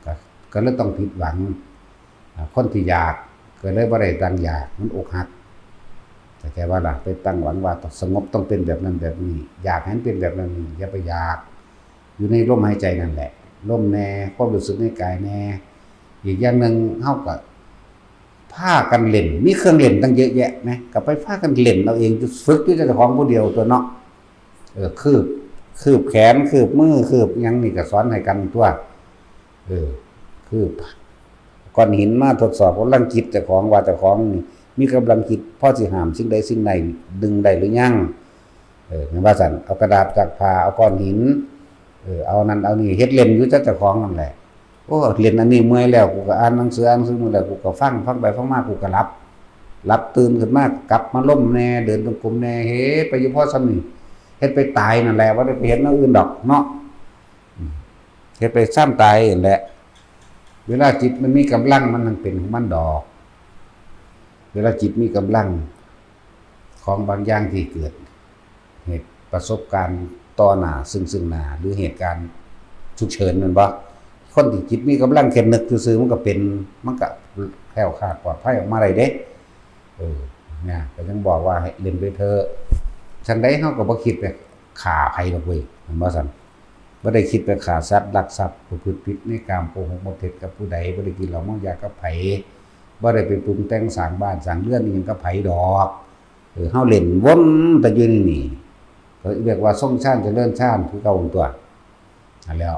ก็ ก็เลยต้องผิดหวัง อ่า คนที่อยากก็เลยบ่ได้ดังอยาก มันอกหัก เข้าใจว่าล่ะ ไปตั้งหวังว่าต้องสงบต้องเป็นแบบนั้นแบบนี้ อยากให้มันเป็นแบบนั้นนี่ อย่าไปอยาก อยู่ในลมหายใจนั่นแหละ ลมแน่ ความรู้สึกในกายแน่ อีกอย่างหนึ่งเฮาก็พากันเล่น มีเครื่องเล่นตั้งเยอะแยะนะ ก็ไปพากันเล่นเอาเอง ฝึกอยู่เจ้าของผู้เดียวตัวเนาะ เออ คืบ คืบแขน คืบมือ คืบหยังนี่ก็สอนให้กันตัว เออ คืบก้อนหินมาทดสอบกำลังจิตเจ้าของ ว่าเจ้าของนี่มีกำลังจิตพอสิห้ามสิ่งใดสิ่งใดดึงได้หรือยัง เออ แม่นว่าซั่น เอากระดาษซักผ้า เอาก้อนหิน เออ เอานั่นเอานี่ เฮ็ดเล่นอยู่แต่เจ้าของนั่นแหละ โอ้ เล่นอันนี้เมื่อยแล้ว กูก็อ่านหนังสือ อ่านหนังสือเมื่อยแล้ว กูก็ฟัง ฟังไปฟังมา กูก็หลับ หลับตื่นขึ้นมา กลับมาลมแน่ เดินจงกรมแน่ เฮ็ดไปอยู่พอส่ำนี้ เฮ็ดไปตายนั่นแหละ บ่ได้ไปเฮ็ดแนวอื่นดอกเนาะ อืม เฮ็ดไปส่ำตายนั่นแหละ เวลาจิตมันมีกำลัง มันนั่งเป็นของมันดอก เวลาจิตมีกำลัง ของบางอย่างที่เกิด เหตุประสบการณ์ต่อหน้าซึ่งซึ่งหน้า หรือเหตุการณ์ฉุกเฉินแม่นบ่ คนที่จิตมีกำลังแค่นึกซื่อๆ มันก็เป็น มันก็แคล้วคลาดปลอดภัยออกมาได้เด้ เออ เนี่ย ก็ยังบอกว่าให้เล่นไปเถอะ ซั่นใดเฮาก็บ่คิดไปฆ่าไผดอกเว้ย แม่นบ่ซั่น บ่ได้คิดไปฆ่าสัตว์ลักทรัพย์ประพฤติผิดในกามโกหกมดเท็จกับผู้ใด บ่ได้กินเหล้าเมายากับไผ บ่ได้ไปปรุงแต่งสร้างบ้านสร้างเรือนอีหยังกับไผดอก เออ เฮาเล่นวนแต่อยู่ในนี่ ก็เรียกว่าทรงฌานเจริญฌานคือเก่าตัว นั่นแหล้ว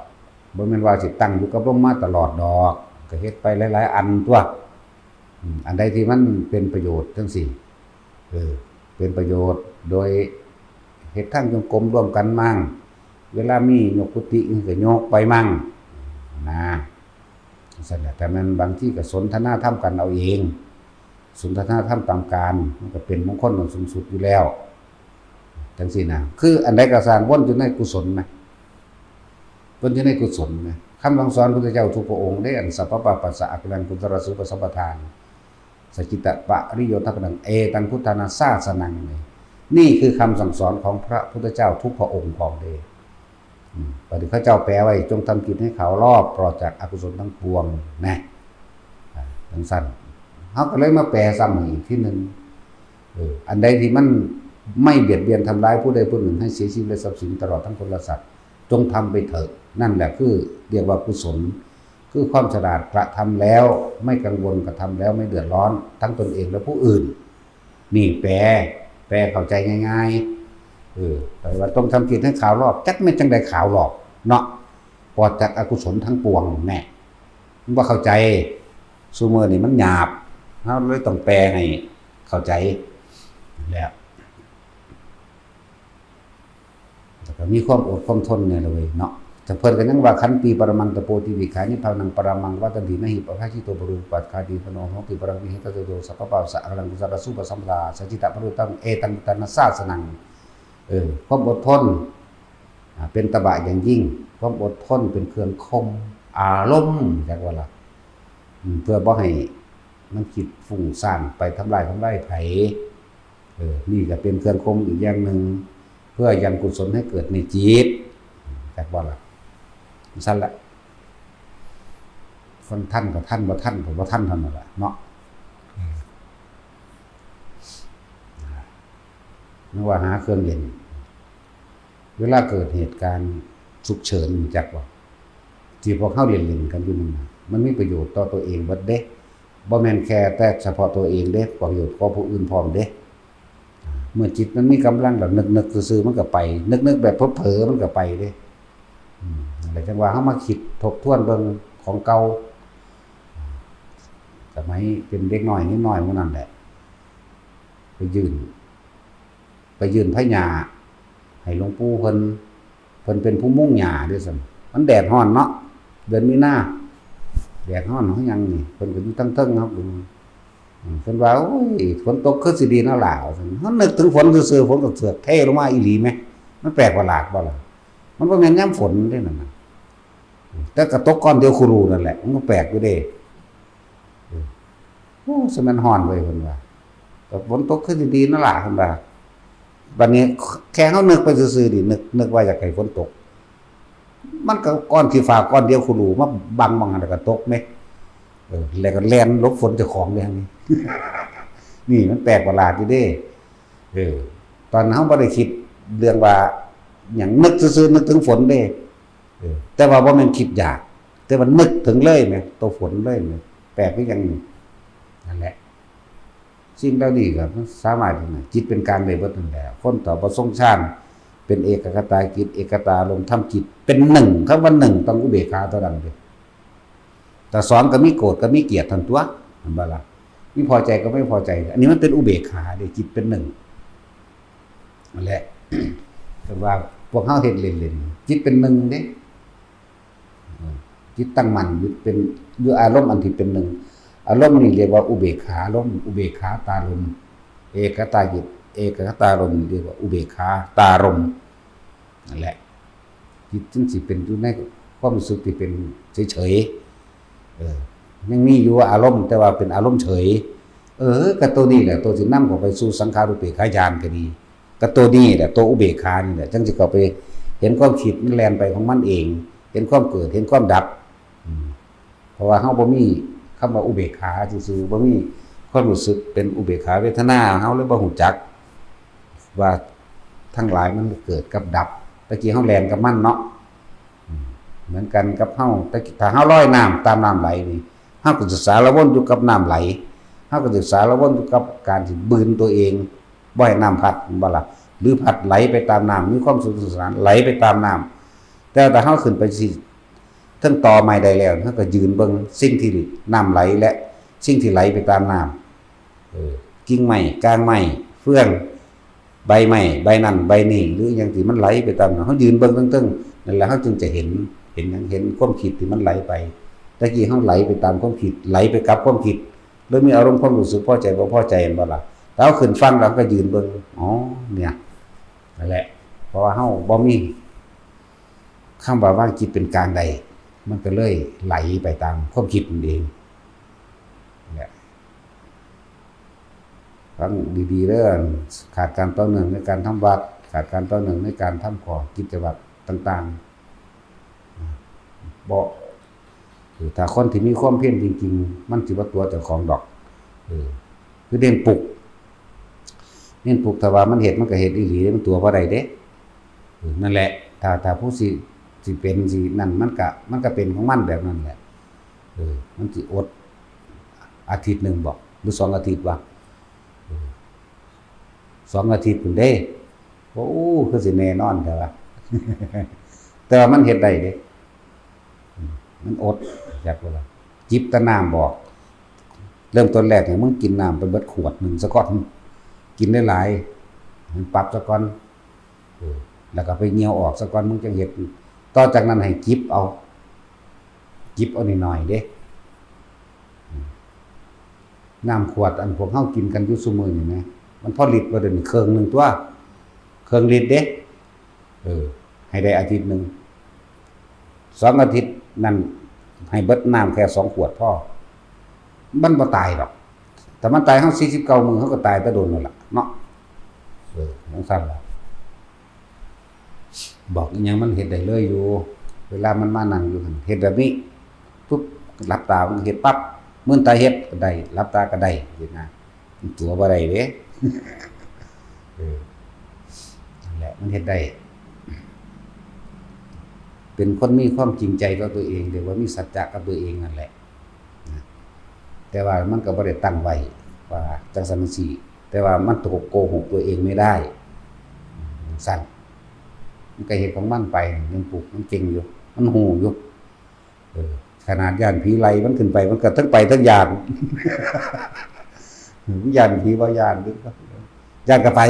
บ่แม่นว่าสิตั้งอยู่กับลมมาตลอดดอก ก็เฮ็ดไปหลายๆ อันตัว อืม อันใดที่มันเป็นประโยชน์จั่งซี้ เออ เป็นประโยชน์โดยเฮ็ดทางจงกรมร่วมกันมั่ง เวลามียกกุฏิก็ยกไปมั่ง นะ ซั่นแหละ แต่มันบางทีก็สนทนาธรรมกันเอาเอง สนทนาธรรมตามการ มันก็เป็นมงคลอันสูงสุดอยู่แล้ว จั่งซี้นะ คืออันใดก็สร้างวนอยู่ในกุศลนะ วนอยู่ในกุศลนะ คำสั่งสอนพุทธเจ้าทุกพระองค์เด้ อันสัพพะปะปัสสะอกุศลังกุศลสูปสัมปทา สัจจิตะปะริโยธปนัง เอตังพุทธานาสาสนัง นี่ นี่คือคำสั่งสอนของพระพุทธเจ้าทุกพระองค์ของเด้ อืม บัดนี้เขาเจ้าแปลไว้ จงทำกิจให้ขาวรอบ ปลอดจากอกุศลทั้งปวง นะ อ่า จั่งซั่น เฮาก็เลยมาแปลซ้ำอีกทีหนึ่ง เออ อันใดที่มันไม่เบียดเบียนทำร้ายผู้ใดผู้หนึ่งให้เสียชีวิตและทรัพย์สินตลอดทั้งคนและสัตว์ จงทำไปเถอะ นั่นแหละคือเรียกว่ากุศล คือความฉลาดกระทำแล้วไม่กังวล กระทำแล้วไม่เดือดร้อนทั้งตนเองและผู้อื่น นี่แปล แปลเข้าใจง่ายๆ เออ แต่ว่าต้องทำกิจให้ขาวรอบ จักแม่นจั่งใดขาวรอบเนาะ ปลอดจากอกุศลทั้งปวงแน่ มันบ่เข้าใจ ซุมื้อนี่มันหยาบ เฮาเลยต้องแปลให้เข้าใจ แล้ว แล้วก็มีความอดความทนเนี่ยเลยเนาะ แต่เพิ่นก็ยังว่า ขันติปรมังตะโปติวิขานิพพานังปรมังวัตตันติ นะหิปะภาชิโตปรูปัตคาติพโนโหติปรังวิหิตะโตสัพพะปาสะอรังกุสะระสุปะสัมปทา สัจจิตะปรุตตัง เอตังพุทธานาสาสนัง เออ ความอดทน อ่า เป็นตบะอย่างยิ่ง ความอดทนเป็นเครื่องข่มอารมณ์ จักว่าล่ะ อืม เพื่อบ่ให้มันคิดฟุ้งซ่านไปทำลายทำลายไผ เออ นี่ก็เป็นเครื่องข่มอีกอย่างหนึ่ง เพื่อยังกุศลให้เกิดในจิต จักว่าล่ะ ซั่นละ คนทันก็ทัน บ่ทันก็บ่ทันเท่านั้นแหละเนาะ อืม นึกว่าหาเครื่องเล่น เวลาเกิดเหตุการณ์ฉุกเฉิน รู้จักบ่ ที่พวกเฮาเล่นๆกันอยู่นั่นน่ะ มันมีประโยชน์ต่อตัวเองเบิดเด้ บ่แม่นแค่แต่เฉพาะตัวเองเด้ ประโยชน์ต่อผู้อื่นพร้อมเด้ เมื่อจิตมันมีกำลังแล้ว นึกๆซื่อๆมันก็ไป นึกๆแบบเผลอๆมันก็ไปเด้ อืม นั่นแหละ จั่งว่าเฮามาคิดทบทวนเบิ่งของเก่า สมัยเป็นเด็กน้อยนิดน้อยหมู่นั้นแหละ ไปยื่น ไปยื่นไผหญ้าให้หลวงปู่เพิ่น เพิ่นเป็นผู้มุงหญ้าเด้อซั่น มันแดดร้อนเนาะ เดือนมีนา แดดร้อนเฮายังนี่ เพิ่นก็อยู่เทิงๆเนาะ อืม เพิ่นว่า โอ้ย ฝนตกคือสิดีเนาะหล่า ว่าซั่น เฮานึกถึงฝนซื่อๆ ฝนก็เสือกเทลงมาอีหลีแหม มันแปลกประหลาดบ่ล่ะ มันบ่แม่นยามฝนเด้นั่นน่ะ แต่ก็ตกก้อนเดียวคูรูนั่นแหละ มันก็แปลกอยู่เด้ เออ โอ้ สะแม่นฮ้อนเว้ย เพิ่นว่า แต่ฝนตกคือสิดีนั่นล่ะ เพิ่นว่า บัดนี้แค่เฮานึกไปซื่อๆนี่ นึก นึกว่าอยากให้ฝนตก มันก็ก้อนขี้ฟ้าก้อนเดียวคูรูมาบังหม่องหั้น แล้วก็ตกแหม เออ แล้วก็แล่นหลบฝนเจ้าของเลยนี่ นี่มันแปลกประหลาดอยู่เด้ เออ ตอนเฮาบ่ได้คิดเรื่องว่าหยัง นึกซื่อๆ นึกถึงฝนเด้ เออ แต่ว่าบ่แม่นคิดอยาก แต่ว่านึกถึงเลยแหม ตัวฝนเลยแหม แปลกคือหยังนี่ นั่นแหละ สิ่งเหล่านี้ก็มันสามารถ จิตเป็นกลางได้เบิดนั่นแหละ คนถ้าบ่ทรงฌาน เป็นเอกคตาจิต เอกคตารมณ์ ทำจิตเป็นหนึ่ง คำว่าหนึ่งต้องอุเบกขาเท่านั้นเด้ แต่สองก็มีโกรธก็มีเกลียดทั้งตัว เห็นบ่ล่ะ มีพอใจก็ไม่พอใจ อันนี้มันเป็นอุเบกขาเด้ จิตเป็นหนึ่ง นั่นแหละ แต่ว่าพวกเฮาเฮ็ดเล่นๆ จิตเป็นหนึ่งเด้ อืม จิตตั้งมั่นอยู่เป็น อยู่อารมณ์อันที่เป็นหนึ่ง อารมณ์นี่เรียกว่าอุเบกขาอารมณ์ อุเบกขาตารมณ์ เอกคตาจิต เอกคตารมณ์ เรียกว่าอุเบกขาตารมณ์ นั่นแหละ จิตจึงสิเป็นอยู่ในความรู้สึกที่เป็นเฉยๆ เออ ยังมีอยู่อารมณ์ แต่ว่าเป็นอารมณ์เฉย เออ ก็ตัวนี้แหละ ตัวสินำเข้าไปสู่สังขารูปเปกขาญาณก็ดี ก็ตัวนี้แหละ ตัวอุเบกขานี่แหละ จั่งสิเข้าไปเห็นความคิดมันแล่นไปของมันเอง เห็นความเกิด เห็นความดับ อืม เพราะว่าเฮาบ่มีคำว่าอุเบกขาซื่อๆ บ่มีความรู้สึกเป็นอุเบกขาเวทนา เฮาเลยบ่ฮู้จักว่าทั้งหลายมันเกิดกับดับ ตะกี้เฮาแล่นกับมันเนาะ เหมือนกันกับเฮา แต่ถ้าเฮาลอยน้ำตามน้ำไหลนี่ เฮาก็สิสารวนอยู่กับน้ำไหล เฮาก็สิสารวนอยู่กับการที่บืนตัวเอง บ่ให้น้ำพัด แม่นบ่ล่ะ หรือพัดไหลไปตามน้ำ มีความสนุกสนานไหลไปตามน้ำ แต่ถ้าเฮาขึ้นไปสิเทิงตอไม้ได้แล้ว เฮาก็ยืนเบิ่งสิ่งที่น้ำไหลและสิ่งที่ไหลไปตามน้ำ เออ กิ่งไม้ กางไม้ เฟื่อง ใบไม้ ใบนั่น ใบนี่ หรือหยังที่มันไหลไปตามน้ำ เฮายืนเบิ่งเทิงๆ นั่นแหละ เฮาจึงจะเห็น เห็นหยัง เห็นความคิดที่มันไหลไป ตะกี้เฮาไหลไปตามความคิด ไหลไปกับความคิด หรือมีอารมณ์ความรู้สึกพอใจบ่พอใจ แม่นบ่ล่ะ แต่เฮาขึ้นฝั่งแล้วเฮาก็ยืนเบิ่ง อ๋อ เนี่ย นั่นแหละ เพราะว่าเฮาบ่มีคำว่าวางจิตเป็นกลางได้ มันก็เลยไหลไปตามความคิดนั่นเอง นั่นแหละ ฟังดีๆเด้อ ขาดการต่อเนื่องในการทำวัตร ขาดการต่อเนื่องในการทำข้อกิจวัตรต่างๆ บ่ คือถ้าคนที่มีความเพียรจริงๆ มันสิบ่ตั๋วเจ้าของดอก เออ คือเน้นปลุก เน้นปลุก ถ้าว่ามันเฮ็ด มันก็เฮ็ดอีหลี มันตั๋วบ่ได้เด้ เออ นั่นแหละ ถ้า ถ้าผู้สิ สิเป็น สินั่น มันก็ มันก็เป็นของมันแบบนั้นแหละ เออ มันสิอดอาทิตย์หนึ่งบ่ หรือสองอาทิตย์วะ เออ สองอาทิตย์พุ้นเด้ โอ้ คือสิแน่นอนแท้วะ แต่ว่ามันเฮ็ดได้เด้ อืม มันอด จักว่าล่ะ จิบแต่น้ำบอก เริ่มต้นแรกเนี่ย มึงกินน้ำไปเบิดขวดหนึ่งซะก่อน กินได้หลาย มันปรับซะก่อน เออ แล้วก็ไปเหยี่ยวออกซะก่อน มึงจั่งเฮ็ด ต่อจากนั้นให้จิบเอา จิบเอาน้อยๆเด้ อืม น้ำขวดอันพวกเฮากินกันอยู่ซุมื้อนี่นะ มันพอลิตรบ่เดี๋ยวนี้ เครื่องหนึ่งตัว เครื่องลิตรเด้ เออ ให้ได้อาทิตย์หนึ่ง สองอาทิตย์นั่น ให้เบิดน้ำแค่สองขวดพอ มันบ่ตายดอก ถ้ามันตายเฮาสี่สิบเก้ามื้อ เฮาก็ตายแต่โดนนั่นล่ะเนาะ เออ จั่งซั้นล่ะ บอกอีหยังมันเฮ็ดได้เลยอยู่ เวลามันมานั่งอยู่หั่น เฮ็ดแบบนี้ ปุ๊บ หลับตามันเฮ็ดปั๊บ มื่นตาเฮ็ดก็ได้ หลับตาก็ได้ จั่งซี้นะ ตั๋วบ่ได้เด้ เออ นั่นแหละ มันเฮ็ดได้ เป็นคนมีความจริงใจกับตัวเอง เรียกว่ามีสัจจะกับตัวเองนั่นแหละ นะ แต่ว่ามันก็บ่ได้ตั้งไว้ว่าจั่งซั้นจั่งซี้ แต่ว่ามันโกหกตัวเองไม่ได้ จั่งซั้น มันก็เฮ็ดของมันไป เรื่องปลุกมันเก่งอยู่ มันฮู้อยู่ เออ ขนาดย้านผีไล่มันขึ้นไป มันก็ทั้งไปทั้งย้าน ย้านผีบ่ย้าน ย้านก็ไป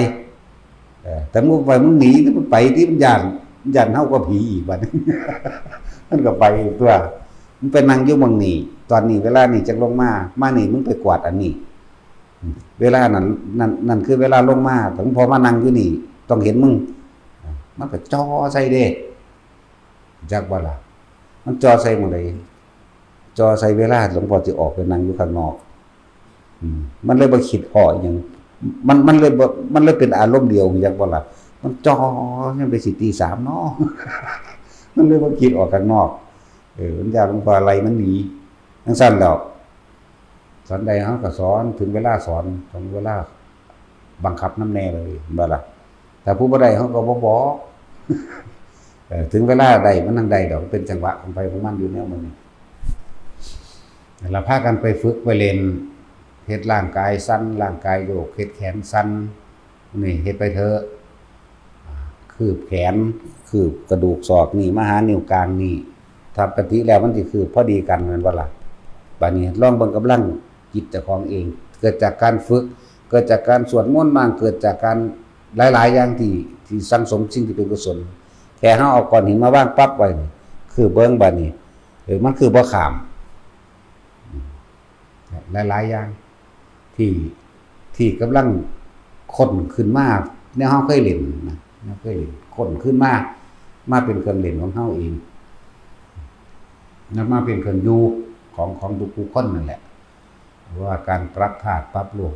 เออ แต่มึงไปมึงหนี มันไปที่มันย้าน มันย้านเฮากว่าผีอีกบัดนี้ มันก็ไปตัว มึงไปนั่งอยู่หม่องนี้ ตอนนี้เวลานี้จักลงมา มานี่มึงไปกวาดอันนี้ เวลานั้น นั่น นั่นคือเวลาลงมา แต่มึงพอมานั่งอยู่นี่ ต้องเห็นมึง มันก็จ่อใส่เด้ จักบ่ล่ะ มันจ่อใส่หม่องใด จ่อใส่เวลาหลวงพ่อสิออกไปนั่งอยู่ข้างนอก อืม มันเลยบ่คิดพ้ออิหยัง มัน มันเลยบ่ มันเลยเป็นอารมณ์เดียว จักบ่ล่ะ มันจ่อยังไปสิตีสามเนาะ มันเลยบ่คิดออกข้างนอก เออ มันย้านหลวงพ่อไล่มันหนี จั่งซั้นแล้ว สอนได้เฮาก็สอน ถึงเวลาสอน ถึงเวลาบังคับนำแน่เลย แม่นบ่ล่ะ ถ้าผู้บ่ได้เฮาก็บ่บอก เออ ถึงเวลาได้มันนั่งได้ดอก เป็นจังหวะของไผของมันอยู่แนวมันนี่ แล้วพากันไปฝึกไปเล่น เฮ็ดร่างกายสั่น ร่างกายโยก เฮ็ดแขนสั่น นี่เฮ็ดไปเถอะ คืบแขน คืบกระดูกศอกนี่ มาหานิ้วกลางนี่ ถ้าปกติแล้วมันสิคืบพอดีกัน แม่นบ่ล่ะ บัดนี้ลองเบิ่งกำลังจิตเจ้าของเอง เกิดจากการฝึก เกิดจากการสวดมนต์บ้าง เกิดจากการหลายๆอย่างที่ ที่สั่งสมสิ่งที่เป็นกุศล แค่เฮาเอาก้อนหินมาวางปั๊บไว้นี่ คืบเบิ่งบัดนี้ เออ มันคืบบ่ข้าม หลายๆอย่าง ที่ ที่กำลังค้นขึ้นมา แนวเฮาเคยเล่นนะ แนวเคยเล่น ค้นขึ้นมา มาเป็นเครื่องเล่นของเฮาเอง นำมาเป็นเครื่องอยู่ของ ของทุกๆคนนั่นแหละ เพราะว่าการปรับธาตุปรับโลก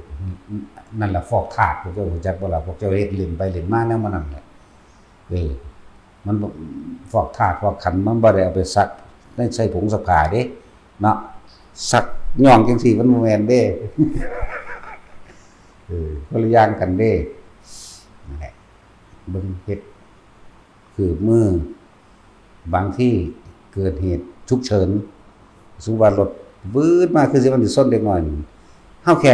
นั่นแหละฟอกธาตุ พวกเจ้ารู้จักบ่ล่ะ พวกเจ้าเฮ็ดเล่นไปเล่นมาแนวมันนั่นแหละ เออ มันบ่ ฟอกธาตุฟอกขันธ์ มันบ่ได้เอาไปซักใน ใส่ผงซักผ้าเด้ เนาะ ซักย่องจั่งซี้ มันบ่แม่นเด้ เออ คนละอย่างกันเด้ นั่นแหละ เบิ่งเฮ็ด คือมือ บางที เกิดเหตุฉุกเฉิน สมมุติว่ารถวืดมาคือสิมันสิชนเด็กน้อยนี่ เฮาแค่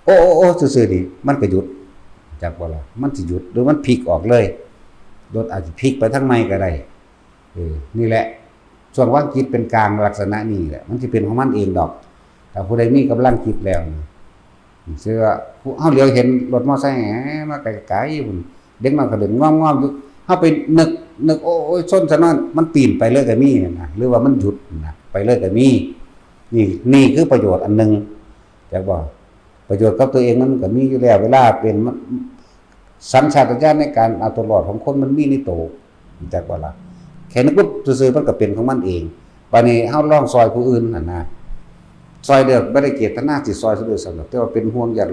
โอ้ โอ้ โอ้ ซื่อๆนี่ มันก็หยุด จักบ่ล่ะ มันสิหยุด หรือมันพลิกออกเลย รถอาจสิพลิกไปทางใหม่ก็ได้ เออ นี่แหละ ช่วงวางจิตเป็นกลางลักษณะนี้แหละ มันสิเป็นของมันเองดอก ถ้าผู้ใดมีกำลังจิตแล้วนะ เชื่อ เฮาเหลียวเห็นรถมอไซค์แหมมาไกลๆพุ้น เด็กน้อยก็เล่นง่อมๆอยู่ เฮาไปนึก นึก โอ้ย ชนซะเนาะ มันปีนไปเลยก็มีนะ หรือว่ามันหยุดนะ ไปเลยก็มี นี่ นี่คือประโยชน์อันหนึ่ง จักบ่ ประโยชน์กับตัวเองมันก็มีอยู่แล้ว เวลาเป็น มัน สัญชาตญาณในการเอาตัวรอดของคนมันมีในตัว จักบ่ล่ะ แค่นึกปุ๊บซื่อๆมันก็เป็นของมันเอง บัดนี้เฮาลองซอยผู้อื่นหั่นนะ ซอยเดียวบ่ได้เจตนาสิซอยซะด้วยซ้ำดอก แต่ว่าเป็นห่วงย้าน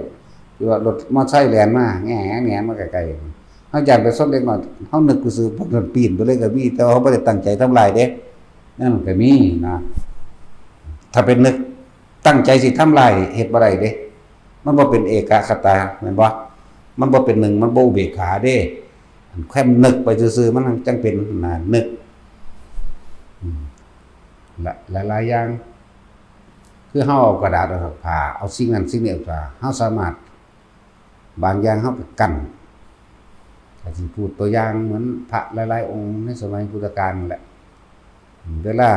หรือว่ารถมอไซค์แล่นมา แง่ๆมาใกล้ๆ เฮาย้านไปชนเด็กน้อย เฮานึกซื่อๆ พวกนั้นปีนไปเลยก็มี แต่ว่าเฮาบ่ได้ตั้งใจทำร้ายเด้ นั่นก็มีนะ ถ้าเป็นนึกตั้งใจสิทำร้าย เฮ็ดบ่ได้เด้ มันบ่เป็นเอกคตา แม่นบ่ มันบ่เป็นหนึ่ง มันบ่อุเบกขาเด้ แค่นึกไปซื่อๆ มันจั่งเป็นนะ นึก อืม ละ หลายๆอย่าง คือเฮาเอากระดาษ เอาผ้า เอาสิ่งนั้นสิ่งนี้ออกมา เฮาสามารถ บางอย่างเฮาก็กั้น ก็สิพูดตัวอย่างเหมือนพระหลายๆองค์ในสมัยพุทธกาลนั่นแหละ เวลา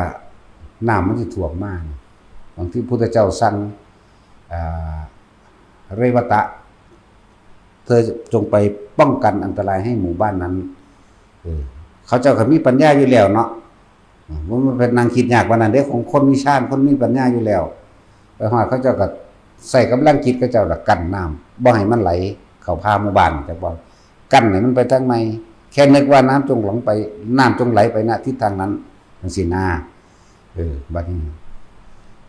น้ำมันสิท่วมมานี่ บางทีพุทธเจ้าสั่ง อ่า เรวตะ เธอจงไปป้องกันอันตรายให้หมู่บ้านนั้น เออ เขาเจ้าก็มีปัญญาอยู่แล้วเนาะ อืม บ่แม่นไปนั่งคิดยากปานนั้นเด้ ของคนมีฌาน คนมีปัญญาอยู่แล้ว ไปฮอดเขาเจ้าก็ใช้กำลังจิตเขาเจ้าละกั้นน้ำ บ่ให้มันไหลเข้าป่าหมู่บ้าน จักบ่ กั้นให้มันไปทางใหม่ แค่นึกว่าน้ำจงหลั่งไป น้ำจงไหลไปณทิศทางนั้น จั่งซี้นะ เออ บัดนี้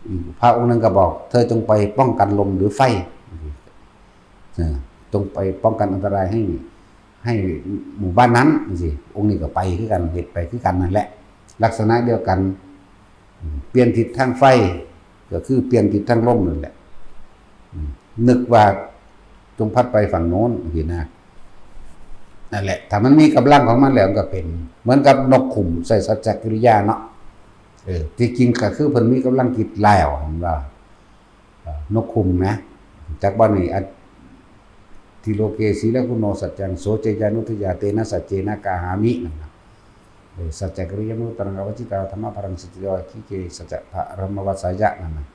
อีกพระองค์หนึ่งก็บอก เธอจงไปป้องกันลมหรือไฟ เออ จงไปป้องกันอันตรายให้ ให้หมู่บ้านนั้นจั่งซี้ องค์นี้ก็ไปคือกัน เฮ็ดไปคือกันนั่นแหละ ลักษณะเดียวกัน อืม เปลี่ยนทิศทางไฟ ก็คือเปลี่ยนทิศทางลมนั่นแหละ อืม นึกว่าจงพัดไปฝั่งโน้น จั่งซี้นะ นั่นแหละ ถ้ามันมีกำลังของมันแล้วมันก็เป็น เหมือนกับนกขุ่ม ใช้สัจจกิริยาเนาะ เออ ที่จริงก็คือเพิ่นมีกำลังจิตแล้ว เห็นบ่ เอ่อ นกขุ่มนะ จักบ่นี่ อัต ติโลเก สีลกุณโณ สัจจัง โส เจ จานุทยา เตนะ สัจเจนะ กาหามิ นั่นนะ เออ สัจจกิริยามุตตรัง อวัจจิตา ธัมมะปรัง สัจจโย คิเก สัจจะพระรมวัสสายะ นั่นนะ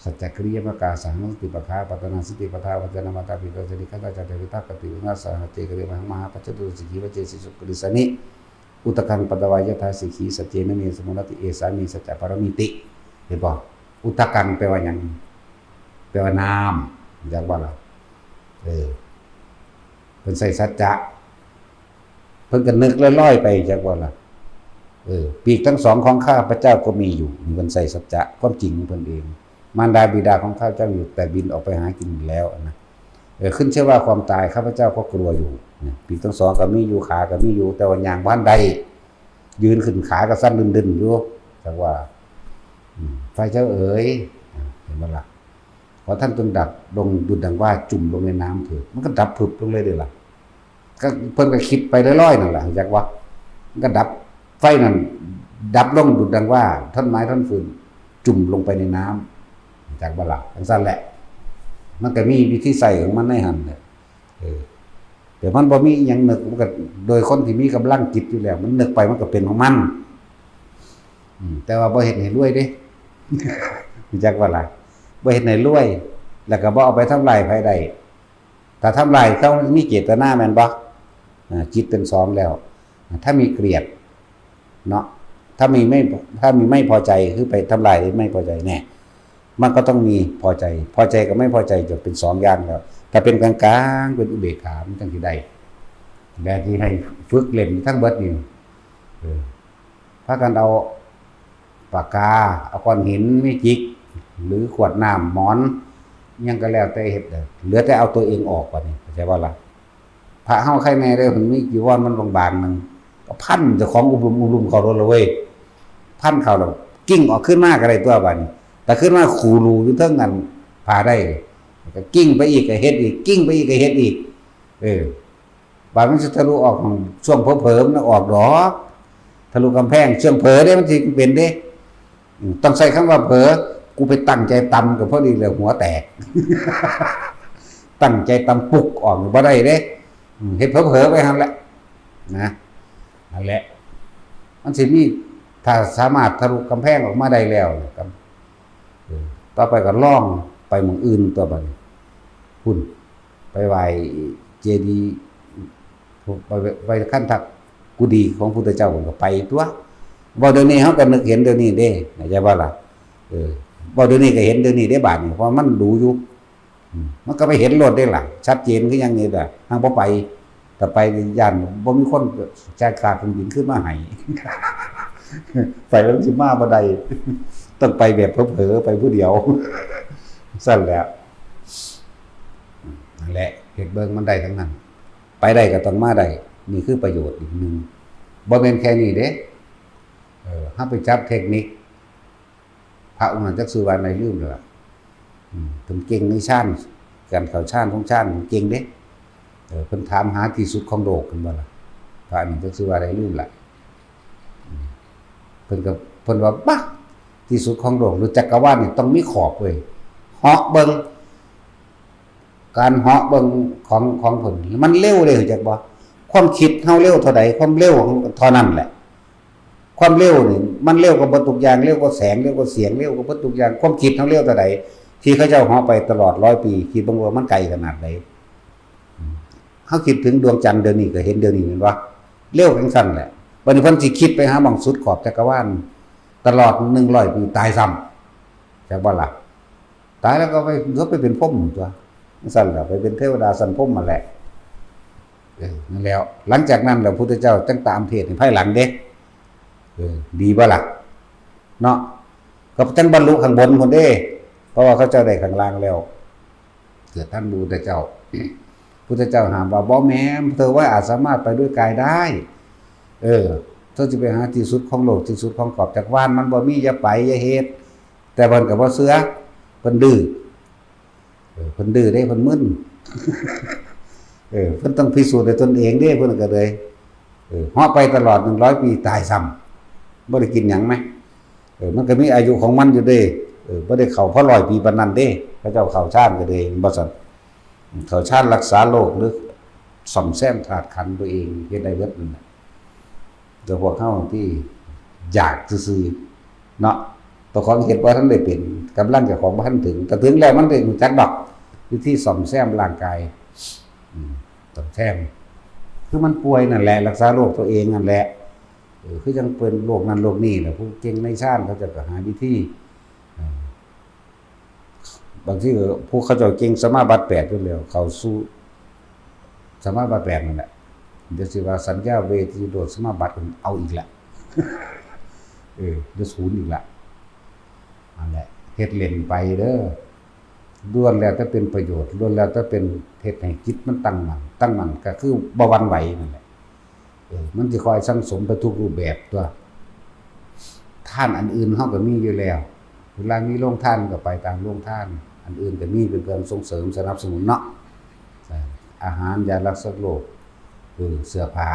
สัจจกิริยามกา สหัง สติปะคา ปัตตนา สติปะทา วัจจนามาตา ปิตา จริคตา จาเต วิทักขติ วินาสาหะ เจ กริมหัง มหาปัจจตุ สิกขี วัจเจ สิสุ กริสนิ อุตกัง ปัตตวา ยถา สิกขี สัจเจนะ เม สมุนติ เอสา เม สัจจะปารมิติ เห็นบ่ อุตกังแปลว่าหยัง แปลว่าน้ำ จักบ่ล่ะ เออ เพิ่นใช้สัจจะ เพิ่นก็นึกลอยๆไป จักบ่ล่ะ เออ ปีกทั้งสองของข้าพเจ้าก็มีอยู่ นี่เพิ่นใช้สัจจะ ความจริงของเพิ่นเอง มารดาบิดาของข้าพเจ้าอยู่ แต่บินออกไปหากินแล้วนะ เออ ขึ้นชื่อว่าความตายข้าพเจ้าก็กลัวอยู่นะ ปีกทั้งสองก็มีอยู่ ขาก็มีอยู่ แต่ว่าย่างบ่ทันได้ ยืนขึ้นขาก็สั่นดึนๆอยู่ จักว่า อืม ฝ่ายเจ้าเอ๋ย อ่า เห็นบ่ล่ะ ขอท่านจงดับลงดุจดังว่าจุ่มลงในน้ำเถิด มันก็ดับผึบลงเลยเด้อล่ะ ก็เพิ่นก็คิดไปลอยๆนั่นแหละ จักว่า มันก็ดับ ไฟนั่นดับลงดุจดังว่าท่อนไม้ท่อนฟืนจุ่มลงไปในน้ำ จักบ่ล่ะ จั่งซั่นแหละ มันก็มีวิธีใช้ของมันในหั่นแหละ เออ แต่มันบ่มีอิหยังนึก มันก็โดยคนที่มีกำลังจิตอยู่แล้ว มันนึกไปมันก็เป็นของมัน อืม แต่ว่าบ่เฮ็ดให้รวยเด้ รู้จักบ่ล่ะ บ่เฮ็ดให้รวย แล้วก็บ่เอาไปทำลายไผได้ ถ้าทำลายเขามีเจตนาแม่นบ่ อ่า จิตเป็นสองแล้ว ถ้ามีเกลียด เนาะ ถ้ามีไม่ ถ้ามีไม่พอใจ คือไปทำลายหรือไม่พอใจแน่ มันก็ต้องมีพอใจ พอใจกับไม่พอใจจะเป็นสองอย่างแล้ว ถ้าเป็นกลางๆ เป็นอุเบกขา มันจั่งสิได้ และที่ให้ฝึกเล่นทั้งเบิดนี่ เออ พากันเอาปากกา เอาก้อนหิน เมจิก หรือขวดน้ำ หมอน อิหยังก็แล้วแต่เฮ็ดเด้อ เหลือแต่เอาตัวเองออกบัดนี้ เข้าใจบ่ล่ะ พระเฮาใครแน่เด้อ มันมีจีวรมันบางๆหนึ่ง ก็พันเจ้าของอุบลุมอุบลุมเข้าโลดละเว้ย พันเข้าแล้ว กิ่งออกขึ้นมาก็ได้ตัวบัดนี้ แต่ขึ้นมาขูรูอยู่เทิงอันผ้าได้ ก็กิ่งไปอีกก็เฮ็ดอีก กิ่งไปอีกก็เฮ็ดอีก เออ บาดมันสิทะลุออกของช่วงเผลอๆมันออกดอก ถ ะลุกำแพง เสื่องเผลอเด้ มันสิเป็นเด้ อืม ต้องใช้คำว่าเผลอ กูไปตั้งใจตำก็พอดีเลย หัวแตก ตั้งใจตำปุกออกบ่ได้เด้ อืม เฮ็ดเผลอๆ ไปหั่นแหละ นะ นั่นแหละ มันสิมี ถ้าสามารถทะลุกำแพงออกมาได้แล้วนะครับ เออ ต่อไปก็ลองไปหม่องอื่นตัวบัดนี้ พุ้น ไปไหว้เจดีย์ ไป ไปคันธกุฎีของพุทธเจ้าก็ไปตัว เว้าเดี๋ยวนี้เฮาก็นึกเห็นเดี๋ยวนี้เด้ เข้าใจบ่ล่ะ เออ เว้าเดี๋ยวนี้ก็เห็นเดี๋ยวนี้เด้บาดนี้ เพราะมันดูอยู่ อืม มันก็ไปเห็นโลดเด้ล่ะ ชัดเจนคือหยังนี่ล่ะ ทางบ่ไป ถ้าไปย้านบ่มีคนจ่ายค่าเครื่องบินขึ้นมาให้ ไปแล้วสิมาบ่ได้ ต้องไปแบบเผลอๆ ไปผู้เดียว ซั่นแหละ นั่นแหละ เฮ็ดเบิ่งมันได้ทั้งนั้น ไปได้ก็ต้องมาได้ นี่คือประโยชน์อีกหนึ่ง บ่แม่นแค่นี้เด้ เออ เฮาไปจับเทคนิค พระองค์นั้นจักชื่อว่าใดลืมแล้วล่ะ อืม เพิ่นเก่งในฌาน การเข้าฌานของฌานเก่งเด้ เออ เพิ่นถามหาที่สุดของโลก เพิ่นว่าล่ะ พระนี่จักชื่อว่าใดลืมละ อืม เพิ่นก็ เพิ่นว่า "บะ ที่สุดของโลกหรือจักรวาลนี่ต้องมีขอบเว้ย เหาะเบิ่ง" การเหาะเบิ่งของ ของเพิ่น มันเร็วเด้ รู้จักบ่ ความคิดเฮาเร็วเท่าใด ความเร็วของเท่านั้นแหละ ความเร็วนี่ มันเร็วกว่าเบิดทุกอย่าง เร็วกว่าแสง เร็วกว่าเสียง เร็วกว่าเบิดทุกอย่าง ความคิดเฮาเร็วเท่าใด ที่เขาเจ้าเหาะไปตลอดร้อยปี คิดเบิ่งว่ามันไกลขนาดใด อืม เฮาคิดถึงดวงจันทร์เดี๋ยวนี้ก็เห็นเดี๋ยวนี้แม่นบ่ เร็วจังซั่นแหละ บัดนี้เพิ่นสิคิดไปหาหม่องสุดขอบจักรวาล ตลอดหนึ่งร้อยปี ตายซ้ำ จักบ่ล่ะ ตายแล้วก็ไป ก็ไปเป็นพรหมตัว จังซั่นแหละ ไปเป็นเทวดาชั้นพรหมนั่นแหละ เออ นั่นแล้ว หลังจากนั้นแล้วพุทธเจ้าจังตามเทศน์ให้ภายหลังเด้ เออ ดีบ่ล่ะ เนาะ ก็จังบรรลุข้างบนพุ้นเด้ เพราะว่าเขาเจ้าได้ข้างล่างแล้ว เกิดทันพระพุทธเจ้า พุทธเจ้าห้ามว่า "บ่แม่น เธอว่าอาจสามารถไปด้วยกายได้ เออ เธอสิไปหาที่สุดของโลก ที่สุดของขอบจักรวาล มันบ่มี อย่าไป อย่าเฮ็ด" แต่เพิ่นก็บ่เชื่อ เพิ่นดื้อ เออ เพิ่นดื้อเด้ เพิ่นมึน เออ เพิ่นต้องพิสูจน์ด้วยตนเองเด้ เพิ่นก็เลย เออ เหาะไปตลอดหนึ่งร้อยปี ตายซ้ำ บ่ได้กินหยังไหม เออ มันก็มีอายุของมันอยู่เด้ เออ บ่ได้เข้าพอร้อยปีปานนั้นเด้ เขาเจ้าเข้าฌานก็เลย บ่ซั่น เข้าฌานรักษาโรคหรือซ่อมแซมธาตุขันธ์ตัวเอง เฮ็ดได้เบิดนั่นแหละ แต่พวกเฮาที่อยากซื่อๆ เนาะ เจ้าของเฮ็ดบ่ทันได้เป็น กำลังเจ้าของบ่ทันถึง แต่ถึงแล้วมันได้รู้จักดอก วิธีซ่อมแซมร่างกาย อืม ซ่อมแซม คือมันป่วยนั่นแหละ รักษาโรคตัวเองนั่นแหละ เออ คือจั่งเป็นโรคนั้นโรคนี้แหละ ผู้เก่งในฌานเขาเจ้าก็หาวิธี เออ บางทีก็ผู้เขาเจ้าเก่งสมาบัติแปดอยู่แล้ว เข้าสู่สมาบัติแปดนั่นแหละ เดี๋ยวสิว่าสัญญาเวทนิโรธสมาบัติ เอาอีกละ เออ เดี๋ยวศูนย์อีกละ นั่นแหละ เฮ็ดเล่นไปเด้อ ล้วนแล้วแต่เป็นประโยชน์ ล้วนแล้วแต่เป็นเฮ็ดให้จิตมันตั้งมั่น ตั้งมั่นก็คือบ่หวั่นไหวนั่นแหละ เออ มันสิคอยสั่งสมไปทุกรูปแบบตัว ทานอันอื่นเฮาก็มีอยู่แล้ว เวลามีโรงทานก็ไปตามโรงทาน อันอื่นก็มีเป็นเครื่องส่งเสริมสนับสนุนเนาะ เออ อาหาร ยารักษาโรค เออ เสื้อผ้า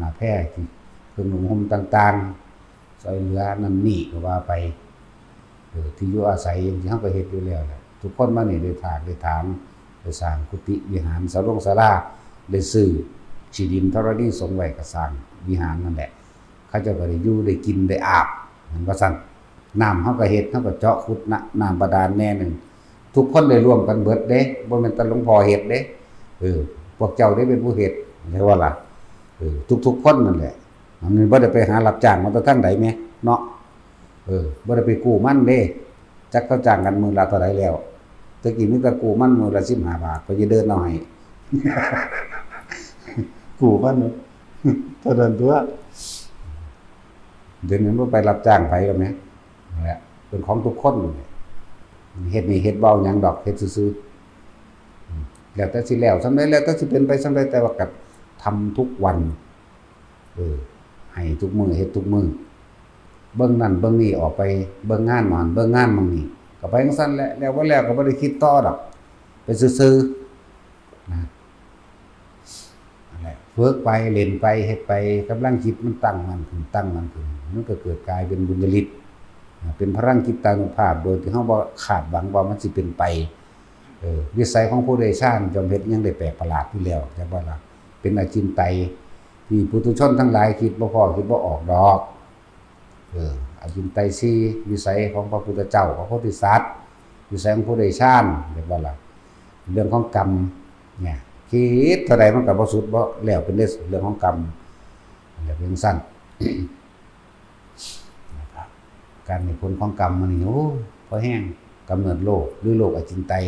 ผ้าแพรที่ เครื่องนุ่งห่มต่างๆ ซ่อยเหลือนั่นนี่ก็ว่าไป เออ ที่อยู่อาศัยจั่งซี้เฮาก็เฮ็ดอยู่แล้วแหละ ทุกคนมานี่ได้ถากได้ถาง ได้สร้างกุฏิวิหาร ศาลงศาลา ได้ซื้อที่ดินธรณีสงฆ์ไว้ก็สร้างวิหารนั่นแหละ เขาเจ้าก็ได้อยู่ได้กินได้อาบ แม่นบ่ซั่น น้ำเฮาก็เฮ็ด เฮาก็เจาะขุดนะ น้ำบาดาลแน่หนึ่ง ทุกคนได้ร่วมกันเบิดเด้ บ่แม่นแต่หลวงพ่อเฮ็ดเด้ เออ พวกเจ้าได้เป็นผู้เฮ็ด เข้าใจบ่ล่ะ เออ ทุกๆคนนั่นแหละ มันบ่ได้ไปหารับจ้างมาแต่ทางใดแหม เนาะ เออ บ่ได้ไปกู้มันเด้ จักเขาจ้างกันมื้อละเท่าใดแล้ว แต่กี้มีแต่กู้มันมื้อละสิบห้าบาท ก็จะเดินเอาให้ กู้มัน เท่านั้นตัว เดี๋ยวนี้บ่ไปรับจ้างไผแล้วแหม นั่นแหละ เป็นของทุกคน เฮ็ดนี่เฮ็ดบ่เอาหยังดอก เฮ็ดซื่อๆ แล้วแต่สิแล้วส่ำใด แล้วแต่สิเป็นไปส่ำใด แต่ว่าก็ทำทุกวัน เออ ให้ทุกมื้อ เฮ็ดทุกมื้อ เบิ่งนั่นเบิ่งนี่ ออกไปเบิ่งงานหม่องหั้นเบิ่งงานหม่องนี่ ก็ไปจั่งซั้นแหละ แล้วบ่แล้วก็บ่ได้คิดต่อดอก ไปซื่อๆ นะ นั่นแหละ ฝึกไป เล่นไป เฮ็ดไป กำลังจิตมันตั้งมั่นขึ้น ตั้งมั่นขึ้น มันก็เกิดกลายเป็นบุญญาฤทธิ์ อ่า เป็นพลังจิตตานุภาพ โดยที่เฮาบ่คาดหวังว่ามันสิเป็นไป เออ วิสัยของผู้ได้ฌานย่อมเฮ็ดหยังได้แปลกประหลาดอยู่แล้ว จักว่าล่ะ เป็นอจินไตย ที่ปุถุชนทั้งหลายคิดบ่พ้อ คิดบ่ออกดอก เออ อจินไตยสี่ วิสัยของพระพุทธเจ้า พระโพธิสัตว์ วิสัยของผู้ได้ฌาน เรียกว่าล่ะ เรื่องของกรรมเนี่ย คิดเท่าใดมันก็บ่สุดบ่แล้ว เป็นเรื่องของกรรม เรื่องสั้น การให้ผลของกรรมมันนี่ โอ้ พอแห้ง กำเนิดโลก หรือโลกอจินไตย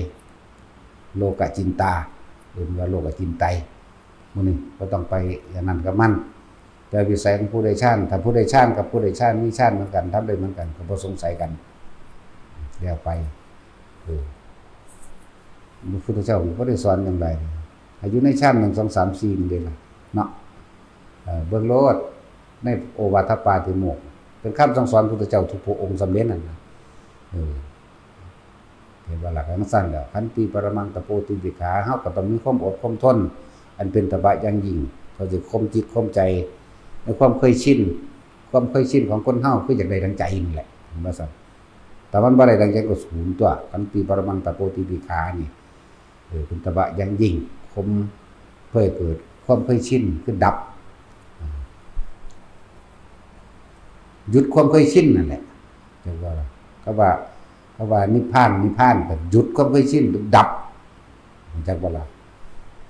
โลกจินตา เรียกว่าโลกจินไตย มื้อนี้ก็ต้องไปอย่างนั้นกับมัน แต่วิสัยของผู้ได้ฌาน ถ้าผู้ได้ฌานกับผู้ได้ฌานมีฌานเหมือนกัน ทำได้เหมือนกัน ก็บ่สงสัยกัน แล้วไป เออ พระพุทธเจ้าก็บ่ได้สอนอย่างไร อายุในฌานหนึ่ง สอง สาม สี่ นี่เด้ล่ะ เนาะ เอ่อ เบิ่งโลด ในโอวาทปาติโมกข์ เป็นคำสั่งสอนพุทธเจ้าทุกพระองค์สำเร็จนั่นนะ เออ เห็นว่าหลักมันสั้นแล้ว ขันติปรมังตะโปติติขา เฮาก็ต้องมีความอดความทน อันเป็นตบะอย่างยิ่ง เพื่อจะข่มจิตข่มใจ ในความเคยชิน ความเคยชินของคนเฮาคืออยากได้ดังใจนี่แหละ เห็นบ่ซั่น แต่มันบ่ได้ดังใจก็ศูนย์ตัว ขันติปรมังตะโปติติขานี่ เออ เป็นตบะอย่างยิ่ง ข่ม เพื่อให้เกิดความเคยชิน คือดับ หยุดความเคยชินนั่นแหละ เรียกว่า เขาว่า เขาว่านิพพาน นิพพานก็หยุดความเคยชิน ดับ จักบ่ล่ะ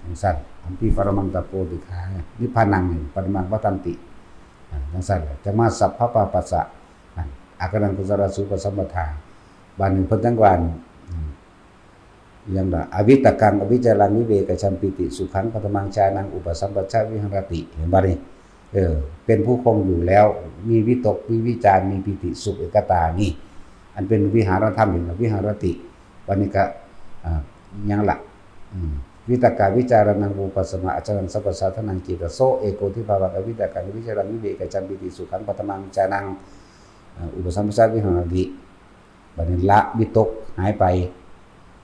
จังซั่น ขันติปรมังตะโปติขา นิพพานัง ปรมังวัฏฏันติ อ่า จังซั่นแหละ จะมาสัพพะปะปัสสะ อ่า อาการังกุศลสูปสัมปทา บาดนี้เพิ่นจังว่า อืม อย่างละ อวิตกัง อวิจารัง วิเวกจัมปีติสุขัง ปะทะมังฌานัง อุปสัมปชัญญะวิหารติ เห็นบ่นี่ เออ เป็นผู้คงอยู่แล้ว มีวิตก มีวิจาร มีปีติสุขเอกตา นี่ อันเป็นวิหารธรรม เห็นบ่ วิหารติ วันนี้ก็ อ่า ยังละ อืม วิตกาวิจารณัง อุปสมะอาจารัง สัพพสาธนัง จิตโส เอโกทิภาวัง อวิตกัง อวิจารัง วิเวกจัมปีติสุขัง ปะทะมังฌานัง อ่า อุปสัมปชัญญะวิหารติ บัดนี้ละวิตกหายไป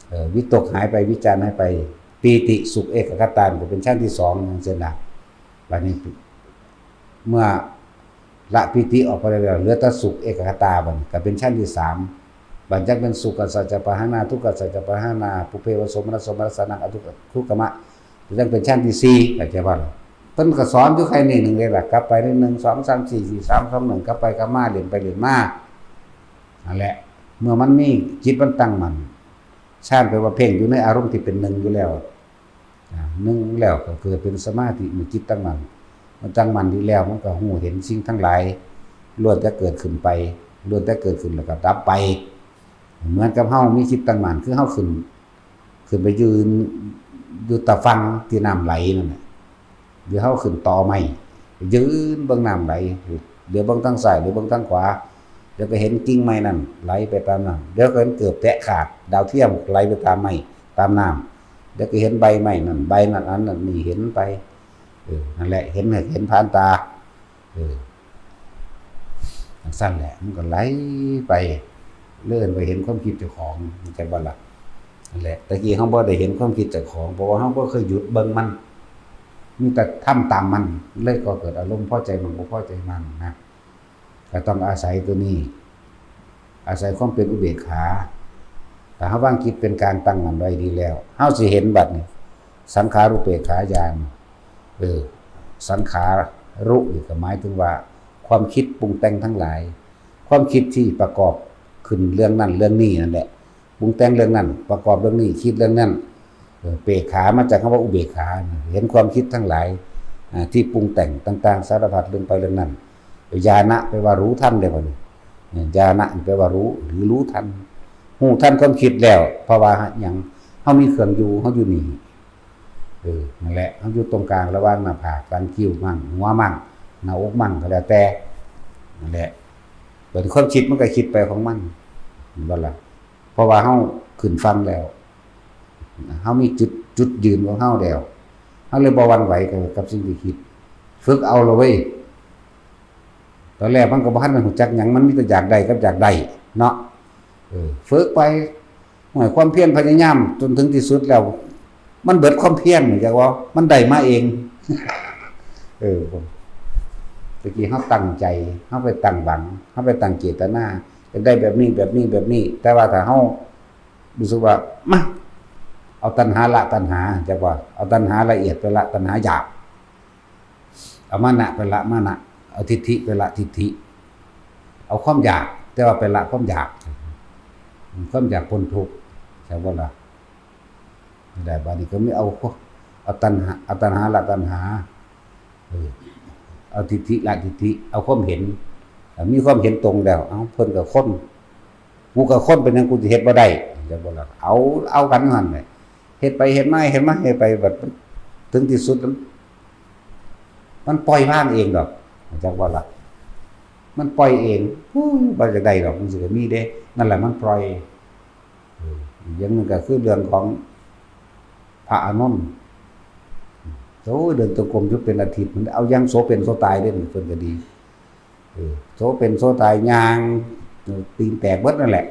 เอ่อ วิตกหายไป วิจารหายไป ปีติสุขเอกคตา ก็เป็นฌานที่สอง จังซี่นะ บัดนี้ เมื่อละปีติออกไปแล้ว เหลือแต่สุขเอกคตา บัดนี้ก็เป็นฌานที่สาม บัดจักเป็นสุขสัจจะปะหานา ทุกขสัจจะปะหานา ปุพเพวะโสมนัสโสมนัสสานัง อทุกขทุกขมะ จังเป็นฌานที่สี่ เข้าใจบ่ล่ะ เพิ่นก็สอนอยู่แค่นี้หนึ่งเลยล่ะ กลับไปนิดหนึ่ง สอง สาม สี่ สี่ สาม สอง หนึ่ง กลับไปกลับมา เล่นไปเล่นมา นั่นแหละ เมื่อมันมีจิตมันตั้งมั่น ฌานแปลว่าเพ่งอยู่ในอารมณ์ที่เป็นหนึ่งอยู่แล้ว อ่า หนึ่งแล้วก็เกิดเป็นสมาธิเมื่อจิตตั้งมั่น มันตั้งมั่นดีแล้ว มันก็ฮู้เห็นสิ่งทั้งหลาย ล้วนแต่เกิดขึ้นไป ล้วนแต่เกิดขึ้นแล้วก็ดับไป เหมือนกับเฮามีจิตตั้งมั่น คือเฮาขึ้น ขึ้นไปยืนอยู่ตาฝั่งที่น้ำไหลนั่นน่ะ หรือเฮาขึ้นตอไม้ ยืนเบิ่งน้ำไหล เดี๋ยวเบิ่งทางซ้าย เดี๋ยวเบิ่งทางขวา เดี๋ยวก็เห็นกิ่งไม้นั่นไหลไปตามน้ำ เดี๋ยวก็เห็นเกือบแตะขาด ดาวเทียมไหลไปตามไม้ ตามน้ำ เดี๋ยวก็เห็นใบไม้นั่น ใบนั้น อันนั้น นี่ เห็นไป เออ นั่นแหละ เห็น เห็นผ่านตา เออ จังซั่นแหละ มันก็ไหลไป เลื่อนไปเห็นความคิดเจ้าของ เข้าใจบ่ล่ะ นั่นแหละ ตะกี้เฮาบ่ได้เห็นความคิดเจ้าของ เพราะว่าเฮาบ่เคยหยุดเบิ่งมัน มีแต่ทำตามมัน เลยก่อเกิดอารมณ์พอใจมั่งบ่พอใจมั่งนะ ก็ต้องอาศัยตัวนี้ อาศัยความเป็นอุเบกขา ถ้าเฮาวางจิตเป็นกลางตั้งมั่นไว้ดีแล้ว เฮาสิเห็นบัดนี้ สังขารุเปกขาญาณ เออ สังขารุนี่ก็หมายถึงว่า ความคิดปรุงแต่งทั้งหลาย ความคิดที่ประกอบขึ้นเรื่องนั้นเรื่องนี้นั่นแหละ ปรุงแต่งเรื่องนั้น ประกอบเรื่องนี้ คิดเรื่องนั้น เออ เปกขามาจากคำว่าอุเบกขา เห็นความคิดทั้งหลาย อ่า ที่ปรุงแต่งต่างๆ สารพัดเรื่องไปเรื่องนั้น ญาณะแปลว่ารู้ทันเลยบัดนี้ เนี่ย ญาณะแปลว่ารู้ หรือรู้ทัน รู้ทันความคิดแล้ว เพราะว่าหยัง เฮามีเครื่องอยู่ เฮาอยู่นี่ เออ นั่นแหละ เฮาอยู่ตรงกลางระหว่างหน้าผาก หลังคิ้วมั่ง หัวมั่ง หน้าอกมั่ง ก็แล้วแต่ นั่นแหละ บัดนี้ความคิดมันก็คิดไปของมัน เห็นบ่ล่ะ เพราะว่าเฮาขึ้นฝั่งแล้ว เฮามีจุด จุดยืนของเฮาแล้ว เฮาเลยบ่หวั่นไหวกับ กับสิ่งที่คิด ฝึกเอาละเว้ย ตอนแรกมันก็บ่ทันได้รู้จักหยัง มันมีแต่อยากได้กับอยากได้เนาะ เออ ฝึกไป โอ้ย ความเพียรพยายามจนถึงที่สุดแล้ว มันเบิดความเพียร จักว่ามันได้มาเอง เออ ตะกี้เฮาตั้งใจ เฮาไปตั้งหวัง เฮาไปตั้งเจตนา อยากได้แบบนี้ แบบนี้ แบบนี้ แต่ว่าถ้าเฮารู้สึกว่า มา เอาตัณหาละตัณหา จักว่า เอาตัณหาละเอียดไปละตัณหาหยาบ เอามานะไปละมานะ เอาทิฏฐิไปละทิฏฐิ เอาความอยาก แต่ว่าไปละความอยาก ความอยากพ้นทุกข์ จักว่าล่ะ ได้ บัดนี้ก็มีเอา เอาตัณหา เอาตัณหาละตัณหา เออ เอาทิฏฐิละทิฏฐิ เอาความเห็น เออ มีความเห็นตรงแล้ว เอ้า เพิ่นก็คน กูก็คน เป็นหยังกูสิเฮ็ดบ่ได้ จักบ่ล่ะ เอา เอากันหั่นแหละ เฮ็ดไปเฮ็ดมา เฮ็ดมาเฮ็ดไป บัดถึงที่สุด มันปล่อยวางเองดอก จักบ่ล่ะ มันปล่อยเอง อู้ย บ่อยากได้ดอก มันสิก็มีเด้ นั่นแหละมันปล่อย เออ อีกอย่างหนึ่งก็คือเรื่องของพระอานนท์ โอ้ย เดินจงกรมอยู่เป็นอาทิตย์ มันเอาอย่างโสเป็นโสตายเด้ เพิ่นก็ดี เออ โสเป็นโสตาย ย่าง ตีนแตกเบิดนั่นแหละ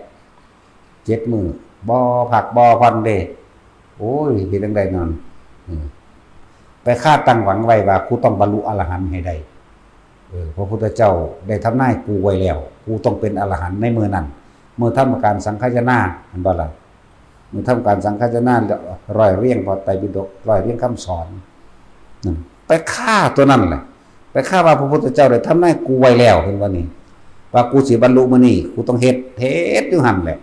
เจ็ดมื้อ บ่พักบ่ผ่อนเด้ โอ้ย เฮ็ดจั่งใดนอน เออ ไปคาดตั้งหวังไว้ว่า กูต้องบรรลุอรหันต์ให้ได้ เออ พระพุทธเจ้าได้ทำนายกูไว้แล้ว กูต้องเป็นอรหันต์ในมื้อนั้น มื้อทำการสังฆายนา แม่นบ่ล่ะ มื้อทำการสังฆายนา ร้อยเรียงพระไตรปิฎก ร้อยเรียงคำสอน นั่น ไปคาตัวนั้นแหละ ไปคาว่าพระพุทธเจ้าได้ทำนายกูไว้แล้ว เพิ่นว่านี่ ว่ากูสิบรรลุมื้อนี้ กูต้องเฮ็ด เฮ็ดอยู่หั่นแหละ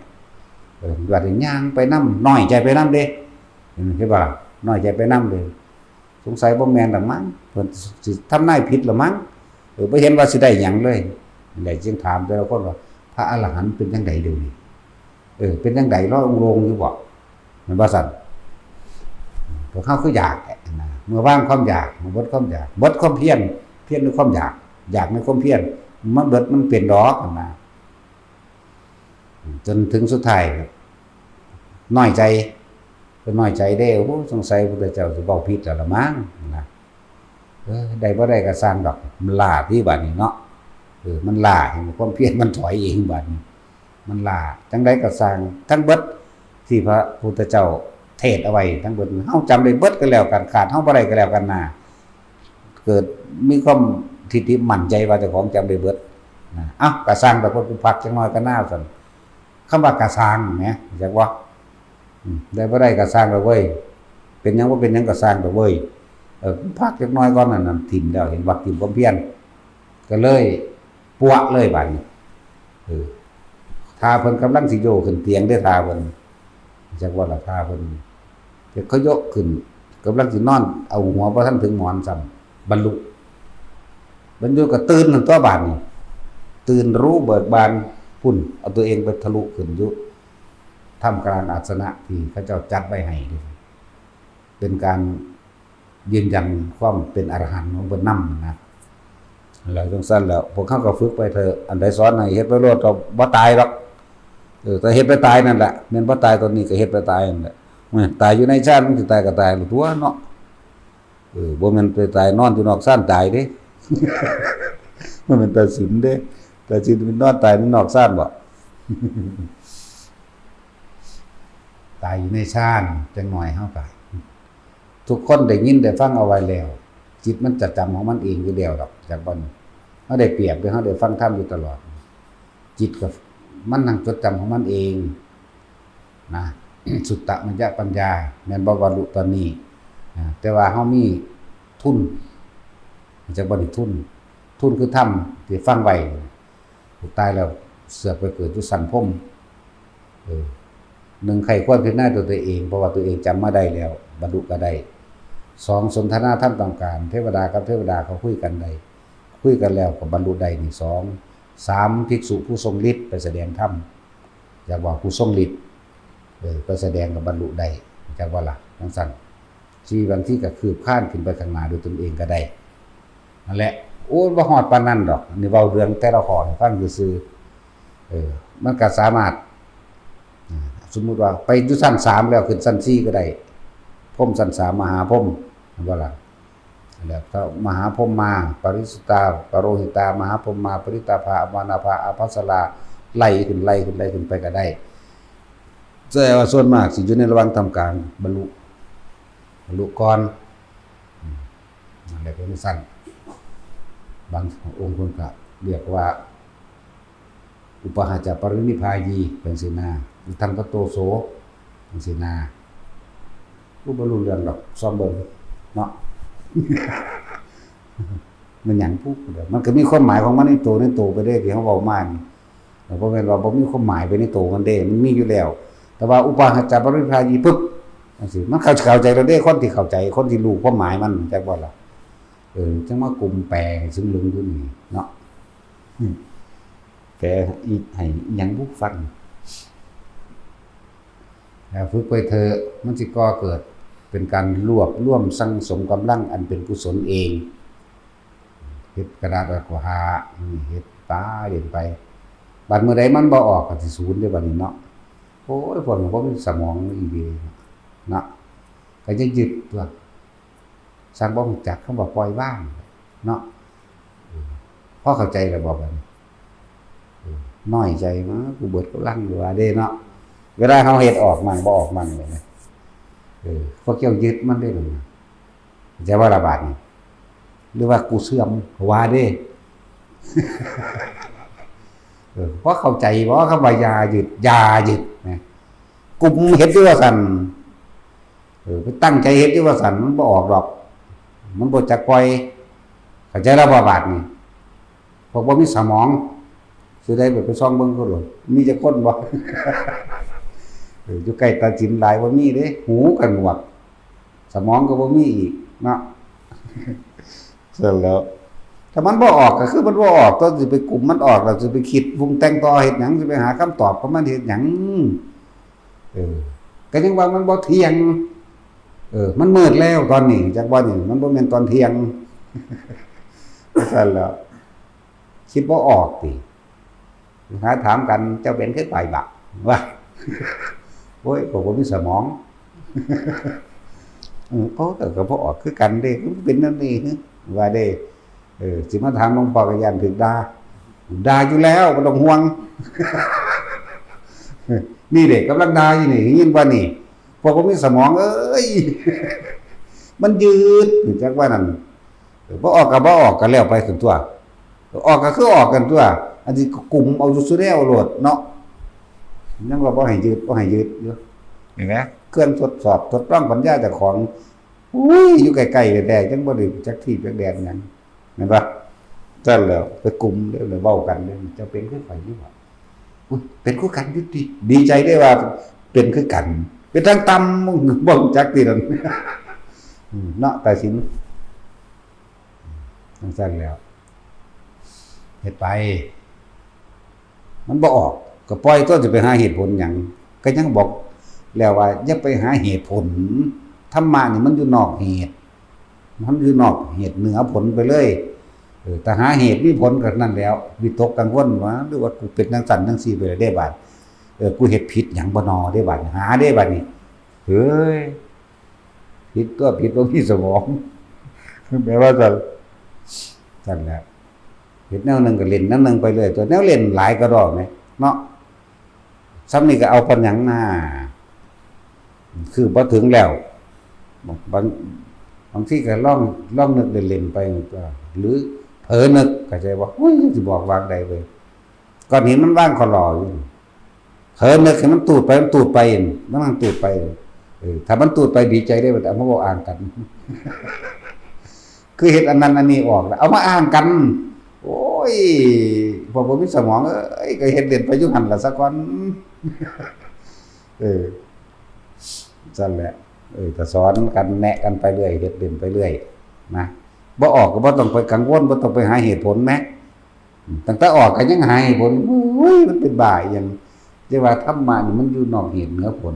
เออ ว่าได้ย่างไปนำ น้อยใจไปนำเด้ เห็นบ่ล่ะ น้อยใจไปนำเด้ สงสัยบ่แม่นละมั้ง เพิ่นสิทำนายผิดละมั้ง เออ บ่เห็นว่าสิได้หยังเลย นี่แหละจึงถามแต่ละคนว่า พระอรหันต์เป็นจั่งใดเดี๋ยวนี้ เออ เป็นจั่งใด ลอยองค์ลงอยู่บ่ แม่นบ่ซั่น พวกเฮาคืออยากแหละนะ เมื่อวางความอยาก เมื่อเบิดความอยาก เบิดความเพียร เพียรด้วยความอยาก อยากในความเพียร มันเบิดมันเป็นดอกหั่นนะ จนถึงสุดท้าย น้อยใจ เพิ่นน้อยใจเด้ โอ้ สงสัยพระพุทธเจ้าสิเว้าผิดแล้วละมั้งนะ เออ ได้บ่ได้ก็ซ่างดอก มันล้าที่บัดนี้เนาะ เออ มันล้า เห็นความเพียรมันถอยเองบัดนี้ มันล้า จั่งใดก็ซ่าง ทั้งเบิดที่พระพุทธเจ้าเทศน์เอาไว้ ทั้งเบิด เฮาจำได้เบิดก็แล้วกัน ขาดเฮาบ่ได้ก็แล้วกันนะ เกิดมีความทิฏฐิมั่นใจว่าเจ้าของจำได้เบิดนะ เอ้า ก็ซ่างดอก เพิ่นพักจักหน่อยก็น่าซั่น คำว่ากะซ่างแหม จักว่า อืม ได้บ่ได้กะซ่างดอกเว้ย เป็นหยังบ่เป็นหยังกะซ่างดอกเว้ย เออ พักจักหน่อยก่อน นั่น นั่นถิ่มแล้ว เห็นว่าถิ่มความเพียร ก็เลยปวะเลยบาดนี้ เออ ท่าเพิ่นกำลังสิโยกขึ้นเตียงเด้ ท่าเพิ่น จักว่าล่ะ ท่าเพิ่น เดี๋ยวเขาโยกขึ้น กำลังสินอน เอาหัวบ่ทันถึงหมอนซ้ำ บรรลุ บรรลุก็ตื่นนั่นตัวบาดนี้ ตื่นรู้เบิกบาน พุ้น เอาตัวเองไปทะลุขึ้นอยู่ท่ามกลางอาสนะที่เขาเจ้าจัดไว้ให้ เป็นการยืนยันความเป็นอรหันต์ของเพิ่นนำนะ แล้วจั่งซั่นแล้ว พวกเขาก็ฝึกไปเถอะ อันใดสอนให้เฮ็ดไปโลดก็บ่ตายดอก เออ แต่เฮ็ดไปตายนั่นแหละ แม่นบ่ตายตอนนี้ก็เฮ็ดไปตายนั่นแหละ แม่นตายอยู่ในฌาน มันสิตายก็ตายโลดตั๊วเนาะ เออ บ่แม่นไปตายนอนอยู่นอกฌานตายเด้ บ่แม่นตาสินเด้ ตาสินไปนอนตายนอกฌานบ่ ตายอยู่ในฌาน จักหน่อยเฮาก็ ทุกคนได้ยินได้ฟังเอาไว้แล้ว จิตมันจะจำของมันเองอยู่แล้วดอก จักบ่ เฮาได้เปรียบเด้ เฮาได้ฟังธรรมอยู่ตลอด จิตก็มันนั่งจดจำของมันเองนะ สุตตมยปัญญา แม่นบ่ บรรลุตอนนี้นะ แต่ว่าเฮามีทุน จักบ่ นี่ทุน ทุนคือธรรมที่ฟังไว้ ตายแล้วเสือกไปเกิดอยู่ชั้นพรหม เออ หนึ่ง ใคร่ครวญพิจารณาตัวตัวเอง เพราะว่าตัวเองจำมาได้แล้ว บรรลุก็ได้ สอง สนทนาธรรมต้องการ เทวดากับเทวดาเขาคุยกันได้ คุยกันแล้วก็บรรลุได้นี่ สอง สาม ภิกษุผู้ทรงฤทธิ์ไปแสดงธรรม อยากว่าผู้ทรงฤทธิ์ เออ ไปแสดงก็บรรลุได้ จักว่าล่ะ จั่งซั่น สี่ บางทีก็คืบคลานขึ้นไปข้างหน้าด้วยตนเองก็ได้ นั่นแหละ โอ้ย บ่ฮอดปานนั้นดอก นี่เว้าเรื่องแต่ละข้อให้ฟังซื่อๆ เออ มันก็สามารถ อ่า สมมุติว่าไปอยู่ชั้นสามแล้วขึ้นชั้นสี่ก็ได้ พรหมชั้นสาม มหาพรหม เห็นบ่ล่ะ แล้วก็มหาพรหมา ปริสุตตา ปโรหิตา มหาพรหมา ปริตตาภา อมมานาภา อาภัสรา ไล่ขึ้น ไล่ขึ้น ไล่ขึ้นไปก็ได้ แต่ว่าส่วนมากสิอยู่ในระหว่างท่ามกลาง บรรลุ บรรลุก่อน อืม นั่นแหละเป็นจั่งซั่น บางองค์เพิ่นก็เรียกว่า อุปาหาจะปรินิพพายี เป็นสินา อุทธังคโตโส เป็นสินา ผู้บ่รู้เรื่องดอก ซ่อมเบิ่งเนาะ มันหยังผู้เดียว มันก็มีความหมายของมันในโตในโตไปเด้ ที่เขาเว้ามานี่ แต่บ่แม่นว่าบ่มีความหมายไปในโตมันเด้ มันมีอยู่แล้ว แต่ว่าอุปาหาจะปรินิพพายีปุ๊บ จังซี้ มันเข้า เข้าใจแล้วเด้ คนที่เข้าใจ คนที่รู้ความหมายมัน จักบ่ล่ะ เออ จังมากุมแปลให้ซึ่งลึงอยู่นี่เนาะ อืม แปลอีกให้อีหยังบุฟัง แล้วฝึกไปเถอะ มันสิก่อเกิด เป็นการรวบรวมสั่งสมกำลังอันเป็นกุศลเอง เฮ็ดกระดาษแล้วก็หา อืม เฮ็ดไปเล่นไป บัดมื้อใดมันบ่ออกก็สิสูญเด้บัดนี้เนาะ โอ้ย พวกนี้บ่มีสมองอีหลีเนาะ ก็จะยึดตัว สร้างบ่รู้จักคำว่าปล่อยวางเนาะ เออ พอเข้าใจแล้วบ่บัดนี้ เออ น้อยใจมา กูเบิดกำลังอยู่ว่าเด้เนาะ เวลาเฮาเฮ็ดออกมั่งบ่ออกมั่งเลยนะ เออ พวกเจ้ายึดมันได้หรือ เข้าใจว่าละบาดนี้ หรือว่ากูเสื่อมว่าเด้ เออ พอเข้าใจบ่คำว่าอย่ายึด อย่ายึดนะ กุมเฮ็ดอยู่ว่าซั่น เออ ไปตั้งใจเฮ็ดอยู่ว่าซั่น มันบ่ออกดอก มันบ่จักปล่อย เข้าใจแล้วบ่บาดนี้ พวกบ่มีสมอง สิได้ไป ไปซ่องเบิ่งเขาโลด มีจักคนบ่ เออ อยู่ใกล้ตัดสินหลายบ่มีเด้ หูก็หนวก สมองก็บ่มีอีกเนาะ เสร็จแล้ว ถ้ามันบ่ออกก็คือมันบ่ออก ตัวสิไปกุมมันออก แล้วสิไปคิดปรุงแต่งต่อเฮ็ดหยัง สิไปหาคำตอบของมันเฮ็ดหยัง เออ ก็ยังว่ามันบ่เที่ยง เออ มันมืดแล้วตอนนี้ จักว่านี่ มันบ่แม่นตอนเที่ยง ซั่นแหล้ว คิดบ่ออกติ หาถามกัน เจ้าเป็นคือไผบัก ว่า โอ้ย ก็บ่มีสมอง เออ โอ้ แต่ก็บ่ออกคือกันเด้ มันเป็นนั่นนี่ ว่าเด้ เออ สิมาถามหลวงพ่อก็ย่านถูกด่า ด่าอยู่แล้ว บ่ต้องห่วง นี่เด้ กำลังด่าอยู่นี่ ยินบ่นี่ พวกบ่มีสมองเอ้ย มันยืด จักว่านั่น เออ บ่ออกก็บ่ออก ก็แล้วไปซั่นตั่ว ออกก็คือออกกันตั่ว อันนี้ก็กุมเอาอยู่ซุแนวโลดเนาะ ยังว่าบ่ให้ยืด บ่ให้ยืดอยู่ เห็นไหม เครื่องทดสอบทดลองปัญญาเจ้าของ อุ้ย อยู่ใกล้ๆแท้ๆ จังบ่ได้จักที่จักแดนหยัง แม่นบ่ ซั่นแหล้ว ไปกุมเด้อ แล้วเว้ากันเด้อ เจ้าเป็นคือไผอยู่บ่ อุ๊ย เป็นคือกันอยู่ติ ดีใจเด้ว่าเป็นคือกัน เป็นทางต่ำ บ่รู้จักตินั่น อืม เนาะ ตาสิน จังซั่นแหล้ว เฮ็ดไป มันบ่ออก ก็ปล่อยตัว สิไปหาเหตุผลหยัง ก็ยังบอกแล้วว่าอย่าไปหาเหตุผล ธรรมะนี่มันอยู่นอกเหตุ มันอยู่นอกเหตุเหนือผลไปเลย เออ ถ้าหาเหตุมีผลก็นั่นแหล้ว วิตกกังวลว่า หรือว่ากูเป็นจังซั่นจังซี่ไปแล้วเด้บาด เออ กูเฮ็ดผิดหยังบ่นอเด้บาด หาเด้บาดนี่ เฮ้ย ผิดตัวผิดบ่มีสมอง แปลว่าซั่น ซั่นแหละ เฮ็ดแนวหนึ่งก็เล่นแนวหนึ่งไปเรื่อย ตัวแนวเล่นหลายกระดอกแหมเนาะ ส่ำนี้ก็เอาปานหยังนา คือบ่ถึงแล้ว บาง บางทีก็ลอง ลองนึกเล่นๆไป หรือเผลอนึก เข้าใจบ่ โอ้ย สิบอกวางใดเว้ย ก้อนหินมันวางขอหล่ออยู่ เผลอนึกให้มันตูดไป มันตูดไป มันนั่งตูดไป เออ ถ้ามันตูดไปดีใจได้ เอามาเว้าอ้างกัน คือเฮ็ดอันนั้นอันนี้ออกแล้ว เอามาอ้างกัน โอ้ย พวกบ่มีสมองเอ้ย ก็เฮ็ดเล่นไปอยู่หั่นล่ะซะก่อน เออ ซั่นแหละ เออ ก็สอนกันแนะกันไปเรื่อย เฮ็ดเล่นไปเรื่อย นะ บ่ออกก็บ่ต้องไปกังวล บ่ต้องไปหาเหตุผลแหม ตั้งแต่ออกก็ยังหาเหตุผล โอ้ย มันเป็นบ้าอีหยัง แต่ว่าธรรมะนี่มันอยู่นอกเหตุเหนือผล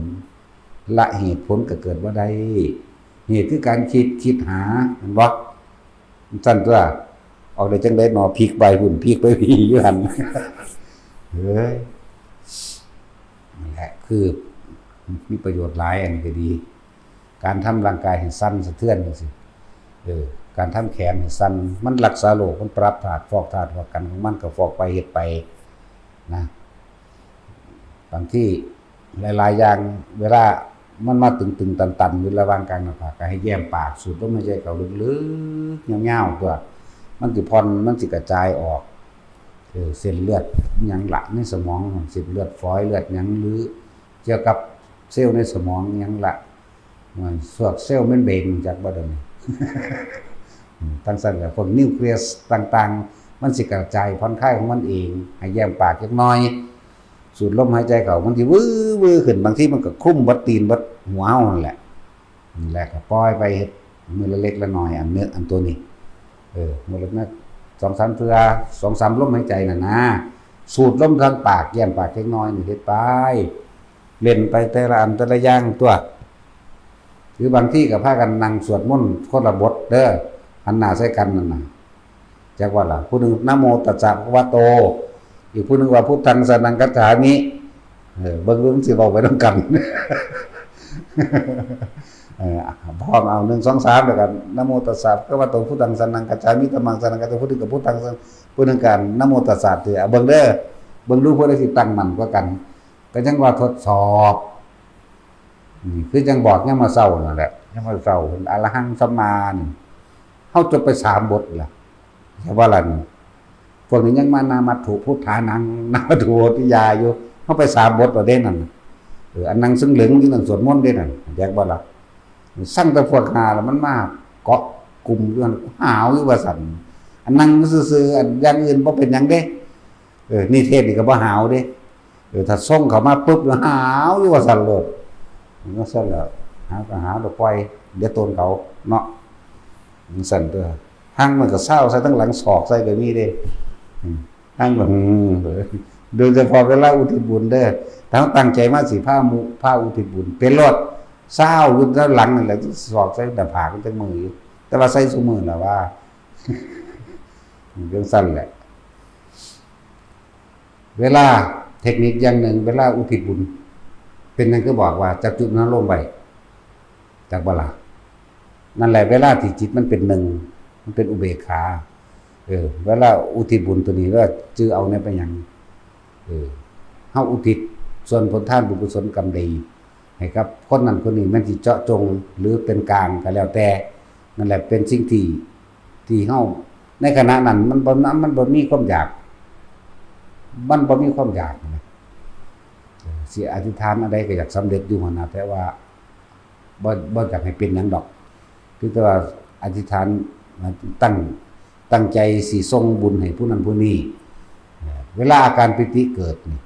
ละเหตุผลก็เกิดบ่ได้ เหตุคือการคิด คิดหา แม่นบ่ ซั่นตั่ว ออกได้จั่งใด๋หนอ พลิกไปพุ้น พลิกไปพี้อยู่หั่น เฮ้ย นั่นแหละ คือ มีประโยชน์หลาย อันนี้ก็ดี การทำร่างกายให้สั่นสะเทือนจั่งซี้ เออ การทำแขนให้สั่น มันรักษาโรค มันปรับธาตุ ฟอกธาตุ ฟอกกันของมัน ก็ฟอกไป เฮ็ดไป นะ บางทีหลายๆอย่าง เวลามันมาตึงๆ ตันๆ อยู่ระหว่างกลางหน้าผาก ก็ให้แย้มปาก สูดลมหายใจเข้าลึกๆ ยาวๆ ตั่ว มันสิผ่อน มันสิกระจายออก เออ เส้นเลือดหยังละในสมอง เส้นเลือดฝอย เลือดหยัง หรือเกี่ยวกับเซลล์ในสมองหยังละ มันพวกเซลล์เมมเบรน จักบ่เดี๋ยวนี้ อืม จั่งซั้นแหละ พวกนิวเคลียสต่างๆ มันสิกระจายผ่อนคลายของมันเอง ให้แย้มปากจักหน่อย สูดลมหายใจเข้า มันสิวื้อๆ ขึ้น บางทีมันก็คลุมเบิดตีนเบิดหัวเฮานั่นแหละ นั่นแหละ ก็ปล่อยไป เฮ็ดมื้อละเล็กละน้อย อันเนี้ย อันตัวนี้ เออ มื้อละนะ สองสามเทื่อ สองสามลมหายใจน่ะนะ สูดลมทางปาก แย้มปากจักหน่อยนี่ เฮ็ดไป เล่นไปแต่ละอันแต่ละอย่างตัว หรือบางทีก็พากันนั่งสวดมนต์คนละบทเด้อ หันหน้าใส่กันนั่นน่ะ จักว่าล่ะ ผู้หนึ่ง นะโมตัสสะภะคะวะโต อีกผู้หนึ่งว่า พุทธังสรณังคัจฉามิ เออ เบิ่งดูมันสิเว้าไปนำกัน เออ พร้อมเอา หนึ่ง สอง สาม แล้วกัน นะโมตัสสะภะคะวะโต พุทธังสรณังคัจฉามิ ธัมมังสรณังคัจฉามิ ผู้หนึ่งก็พุทธังสรณ ผู้หนึ่งก็นะโมตัสสะ ติ เอาเบิ่งเด้อ เบิ่งดูผู้ใดสิตั้งมั่นกว่ากัน ก็จั่งว่าทดสอบ อืม คือจั่งบอกยามมื้อเช้านั่นแหละ ยามมื้อเช้า อะระหังสัมมานี่ เฮาจบไปสามบทล่ะ แต่ว่าล่ะนี่ พวกนี้ยังมา นามัตถุพุทธานัง นามัตถุโหติยาอยู่ เฮาไปสามบทแล้วเด้นั่นน่ะ เออ อันนั่งซึ่งเหลืองอยู่นั่นสวดมนต์เด้นั่น แยกบ่ล่ะ สั่งแต่พวกหาแล้วมันมาเกาะกลุ่มอยู่หั่น หาวอยู่ว่าซั่น อันนั่งซื่อๆ อันอย่างอื่นบ่เป็นหยังเด้ เออ นิเทศนี่ก็บ่หาวเด้ เออ ถ้าส่งเข้ามาปุ๊บแล้วหาวอยู่ว่าซั่นโลด มันก็ซั่นแหละ หาก็หาแล้วปล่อย เดี๋ยวตนเขาเนาะ มันซั่นตัว หั่งมันก็ซาวใส่ทั้งหลัง ศอกใส่ก็มีเด้ อืม หั่งก็ อืม โดยเฉพาะเวลาอุทิศบุญเด้อ ถ้าตั้งใจมาสิพาหมู่ พาอุทิศบุญ เป็นโลด ซาวอยู่ด้านหลังนั่นแหละ ศอกใส่หน้าผากมันจังมืออยู่ แต่ว่าใส่ซุมื้อล่ะว่า มันจั่งซั่นแหละ เวลา เทคนิคอย่างหนึ่ง เวลาอุทิศบุญ เป็นหยังคือบอกว่าจับจุดนั้นลงไว้ จักบ่ล่ะ นั่นแหละ เวลาที่จิตมันเป็นหนึ่ง มันเป็นอุเบกขา เออ เวลาอุทิศบุญตัวนี้ ว่าจื่อเอาเนี่ยเป็นหยัง เออ เฮาอุทิศส่วนผลทานบุญกุศลกรรมดี ให้กับคนนั้นคนนี้ แม่นสิเจาะจงหรือเป็นกลางก็แล้วแต่ นั่นแหละเป็นสิ่งที่ ที่เฮา ในขณะนั้นมันบ่ มันบ่มีความอยาก มันบ่มีความอยากนะ เออ สิอธิษฐานอันใดก็อยากสำเร็จอยู่หั่นนะ แต่ว่าบ่ บ่อยากให้เป็นหยังดอก เพียงแต่ว่าอธิษฐาน ตั้ง ตั้งใจสิส่งบุญให้ผู้นั้นผู้นี้ เออ เวลาอาการปีติเกิดนี่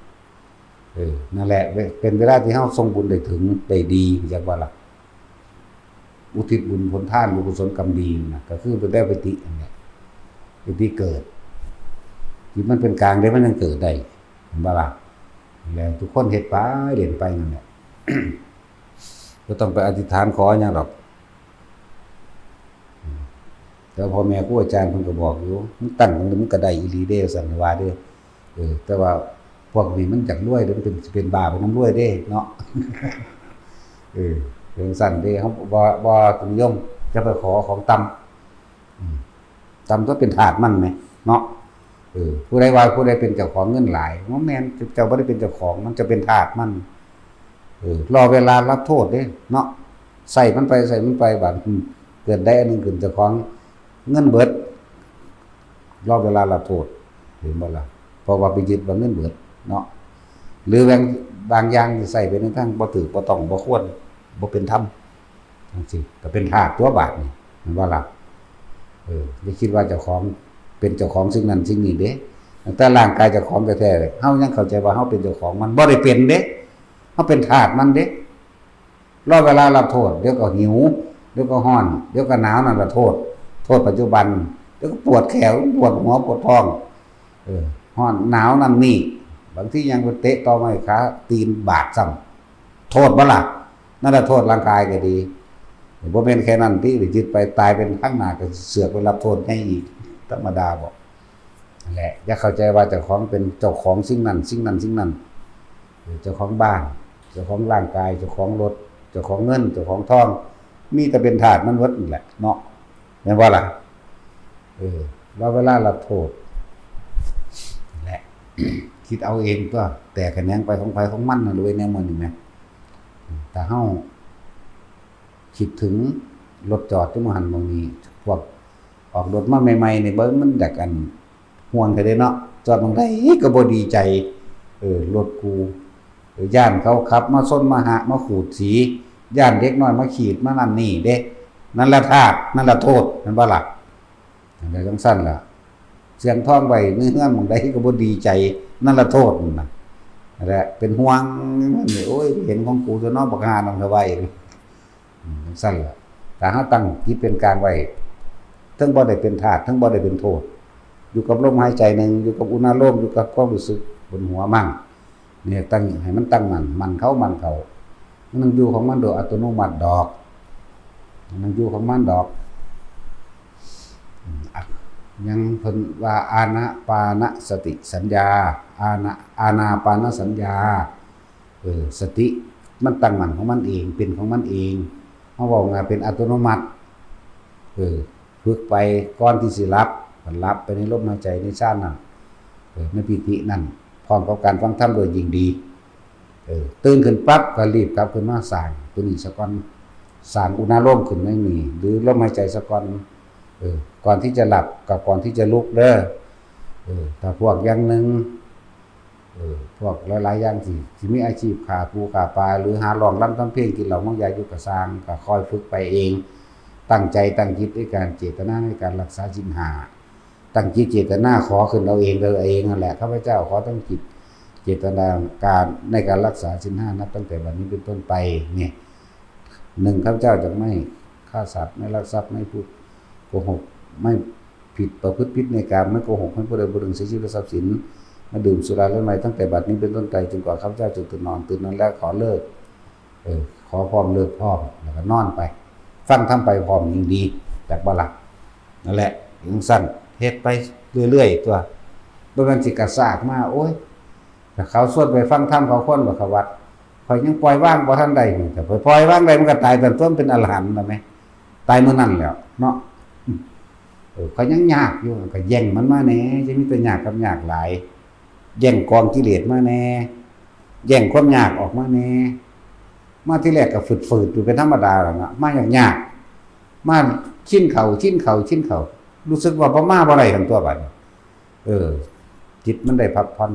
เออ นั่นแหละ เป็นเวลาที่เฮาส่งบุญได้ถึง ได้ดี จักว่าล่ะ อุทิศบุญผลทานบุญกุศลกรรมดีนะ ก็คือเป็นได้ปีตินั่นแหละ ปีติเกิด ที่มันเป็นกลางเด้ มันยังเกิดได้ เห็นบ่ล่ะ แล้วทุกคนเฮ็ดไป เล่นไปนั่นแหละ บ่ต้องไปอธิษฐานขอหยังดอก แต่พ่อแม่ครูอาจารย์เพิ่นก็บอกอยู่ มันตั้งตรงนี้มันก็ได้อีหลีเด้ ซั่นว่าเด้ เออ แต่ว่าพวกนี้มันอยากรวยเด้ มันเป็น สิเป็นบ้าไปนำรวยเด้เนาะ เออ เป็นซั่นเด้ เฮาบ่ บ่นิยม จะไปขอของต่ำ อืม ต่ำตัวเป็นทาสมันแหม เนาะ เออ ผู้ใดว่าผู้ใดเป็นเจ้าของเงินหลาย บ่แม่น เจ้าบ่ได้เป็นเจ้าของ มันจะเป็นทาสมัน เออ รอเวลารับโทษเด้ เนาะ ใส่มันไป ใส่มันไป บาด อืม เกิดได้อันหนึ่งขึ้นเจ้าของเงินเบิด รอเวลารับโทษ เห็นบ่ล่ะ เพราะว่าไปยึดว่าเงินเบิด เนาะ หรือแบ่ง บางอย่างที่ใส่ไปในทางบ่ถูก บ่ต้อง บ่ควร บ่เป็นธรรม จั่งซี้ ก็เป็นทาสตัวบาดนี่ แม่นบ่ล่ะ เออ อย่าคิดว่าเจ้าของ เป็นเจ้าของสิ่งนั้นสิ่งนี้เด้ ตั้งแต่ร่างกายเจ้าของแท้ๆ เฮายังเข้าใจว่าเฮาเป็นเจ้าของมัน บ่ได้เป็นเด้ เฮาเป็นทาสมันเด้ รอเวลารับโทษ เดี๋ยวก็หิว เดี๋ยวก็ร้อน เดี๋ยวก็หนาว นั่นล่ะโทษ โทษปัจจุบัน เดี๋ยวก็ปวดแขน ปวดหัว ปวดท้อง เออ ร้อน หนาว นั่นนี่ บางทียังไปเตะตอไม้ขาตีนบาดซ้ำ โทษบ่ล่ะ นั่นล่ะโทษร่างกายก็ดี บ่แม่นแค่นั้นติ ไปยึดไปตายเป็นข้างหน้าก็เสือกไปรับโทษใหญ่อีก ธรรมดาบ่ นั่นแหละ อย่าเข้าใจว่าเจ้าของเป็นเจ้าของสิ่งนั้น สิ่งนั้น สิ่งนั้น เออ เจ้าของบ้าน เจ้าของร่างกาย เจ้าของรถ เจ้าของเงิน เจ้าของทอง มีแต่เป็นทาสมันหมดนั่นแหละเนาะ แม่นบ่ล่ะ เออ รอเวลารับโทษ นั่นแหละ คิดเอาเองตัว แตกแขนงไปของไผของมันนั่นเว้ย แนวมื้อนี้แหม ถ้าเฮาคิดถึงรถจอดอยู่หม่องหั้นหม่องนี้ พวก ออกรถมาใหม่ๆนี่เบิ่งมันอยากอันห่วงแท้เด้เนาะ จอดหม่องใดก็บ่ดีใจ เออ รถกู เออ ย้านเขาขับมาชนมาหะมาขูดสี ย้านเด็กน้อยมาขีดมานั่นนี่เด้ นั่นละทาส นั่นละโทษ แม่นบ่ล่ะ? จั่งใดจั่งซั่นล่ะ เสียงทองไว้ในเฮือนหม่องใดก็บ่ดีใจ นั่นละโทษนั่นน่ะ นั่นแหละ เป็นห่วง โอ้ย เห็นของกูตัวเนาะ บักห่านั่นก็ว่าอีก อืม จั่งซั่นล่ะ ถ้าเฮาตั้งจิตเป็นกลางไว้ ทั้งบ่ได้เป็นธาตุ ทั้งบ่ได้เป็นโทษ อยู่กับลมหายใจหนึ่ง อยู่กับอุณาโลม อยู่กับความรู้สึกบนหัวมั่ง เนี่ย ตั้งให้มันตั้งมั่น มั่นเข้า มั่นเข้า มันอยู่ของมันโดยอัตโนมัติดอก มันอยู่ของมันดอก อืม อ่ะ ยังเพิ่นว่าอานาปานสติสัญญา อานา อานาปานสัญญา เออ สติมันตั้งมั่นของมันเอง เป็นของมันเอง เฮาเว้าง่ายเป็นอัตโนมัติ เออ ฝึกไปก่อนที่สิหลับ หลับไปในลมหายใจในฌานนั่น เออ ในปีตินั่น พร้อมกับการฟังธรรมโดยยิ่งดี เออ ตื่นขึ้นปั๊บก็รีบกลับขึ้นมาสร้างตัวนี้ซะก่อน สร้างอุณาโลมขึ้นในนี้ หรือลมหายใจซะก่อน เออ ก่อนที่จะหลับกับก่อนที่จะลุกเด้อ เออ ถ้าพวกอย่างหนึ่ง เออ พวกหลายๆอย่างที่ ที่มีอาชีพฆ่าปูฆ่าปลา หรือหาร้องรำทำเพลง กินเหล้าเมายาอยู่ก็ซ่าง ก็คอยฝึกไปเอง ตั้งใจตั้งจิตในการเจตนาในการรักษาศีลห้า ตั้งจิตเจตนาขอขึ้นเอาเอง เอาเองนั่นแหละ ข้าพเจ้าขอตั้งจิตเจตนาการในการรักษาศีลห้า นับตั้งแต่บัดนี้เป็นต้นไป เนี่ย หนึ่ง ข้าพเจ้าจะไม่ฆ่าสัตว์ ไม่ลักทรัพย์ ไม่พูดโกหก ไม่ผิดประพฤติผิดในกาม ไม่โกหก ไม่พูดเท็จ พูดเรื่องเสียชีวิตและทรัพย์สิน ไม่ดื่มสุราและไวน์ ตั้งแต่บัดนี้เป็นต้นไปจนกว่าข้าพเจ้าจะตื่นนอน ตื่นนอนแล้วขอเลิก เออ ขอพร้อมเลิกพร้อม แล้วก็นอนไป ฟังธรรมไปพร้อมยิ่งดี จักบ่ล่ะ นั่นแหละ จั่งซั่น เฮ็ดไปเรื่อยๆ ตัว บ่แม่นสิกระซากมา โอ้ย ถ้าเขาชวนไปฟังธรรมเขาคนบ่เข้าวัด ข้อยยังปล่อยวางบ่ทันได้นี่ ถ้าไปปล่อยวางได้มันก็ตายตอนต้นเป็นอรหันต์แล้วแหม ตายมื้อนั้นแล้วเนาะ เออ ข้อยยังยากอยู่ ก็แย่งมันมาแหน่ จะมีแต่ยากกับยากหลาย แย่งกองกิเลสมาแหน่ แย่งความยากออกมาแหน่ มาทีแรกก็ฝืดๆ อยู่เป็นธรรมดาแล้วเนาะ มายากๆ มาชินเข้า ชินเข้า ชินเข้า รู้สึกว่าบ่มาบ่ได้หั่นตัวบัดนี้ เออ จิตมันได้พักผ่อน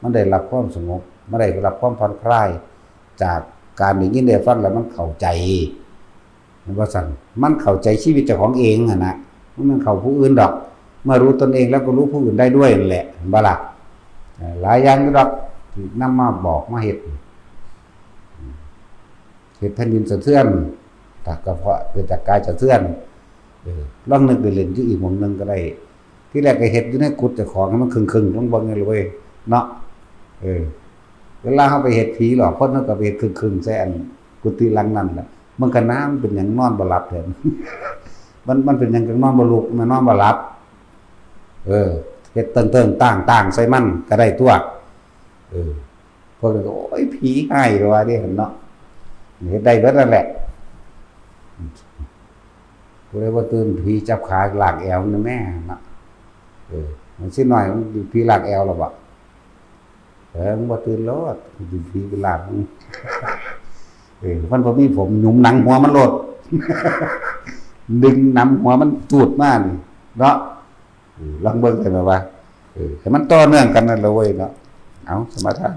มันได้รับความสงบ มันได้รับความผ่อนคลาย จากการได้ยินได้ฟังแล้วมันเข้าใจ แม่นบ่ซั่น มันเข้าใจชีวิตเจ้าของเองหั่นนะ มันบ่เข้าผู้อื่นดอก เมื่อรู้ตนเองแล้วก็รู้ผู้อื่นได้ด้วยนั่นแหละ เห็นบ่ล่ะ เอ่อ หลายอย่างอยู่ดอก ที่นำมาบอกมาเฮ็ด เฮ็ดแผ่นดินสะเทือน ถ้าก็เพราะเกิดจากกายสะเทือน เออ ลองนึกเล่นๆ อยู่อีกหม่องหนึ่งก็ได้ ทีแรกก็เฮ็ดอยู่ในกุฏิเจ้าของให้มันครึ่งๆ ลองเบิ่งเลยเว้ย เนาะ เออ เวลาเฮาไปเฮ็ดผีหลอกคน เฮาก็ไปเฮ็ดครึ่งๆ ใส่อันกุฏิหลังนั่นแหละ มันก็น้ำเป็นหยังนอนบ่หลับแท้ มัน มันเป็นหยังจั่งนอนบ่ลุก มันนอนบ่หลับ เออ เฮ็ดเติ่งๆ ต่างๆ ใส่มันก็ได้ตัว เออ พวกนั้นก็ โอ้ย ผีให้ว่าเด้หั่นเนาะ เฮ็ดได้เบิดนั่นแหละ ผู้ใดบ่ตื่น ผีจับขาลากแอวนั่นแม่เนาะ เออ มันสิน้อย มันผีลากแอวแล้วบ่ เออ มึงบ่ตื่นโลด ผีไปลากมึง เออ มันบ่มีผม หยุมหนังหัวมันโลด ดึงหนังหัวมันจูดมานี่ เนาะ เออ ลองเบิ่งกันนะว่า เออ ให้มันต่อเนื่องกันนั่นแหละเว้ยเนาะ เอา สมาทาน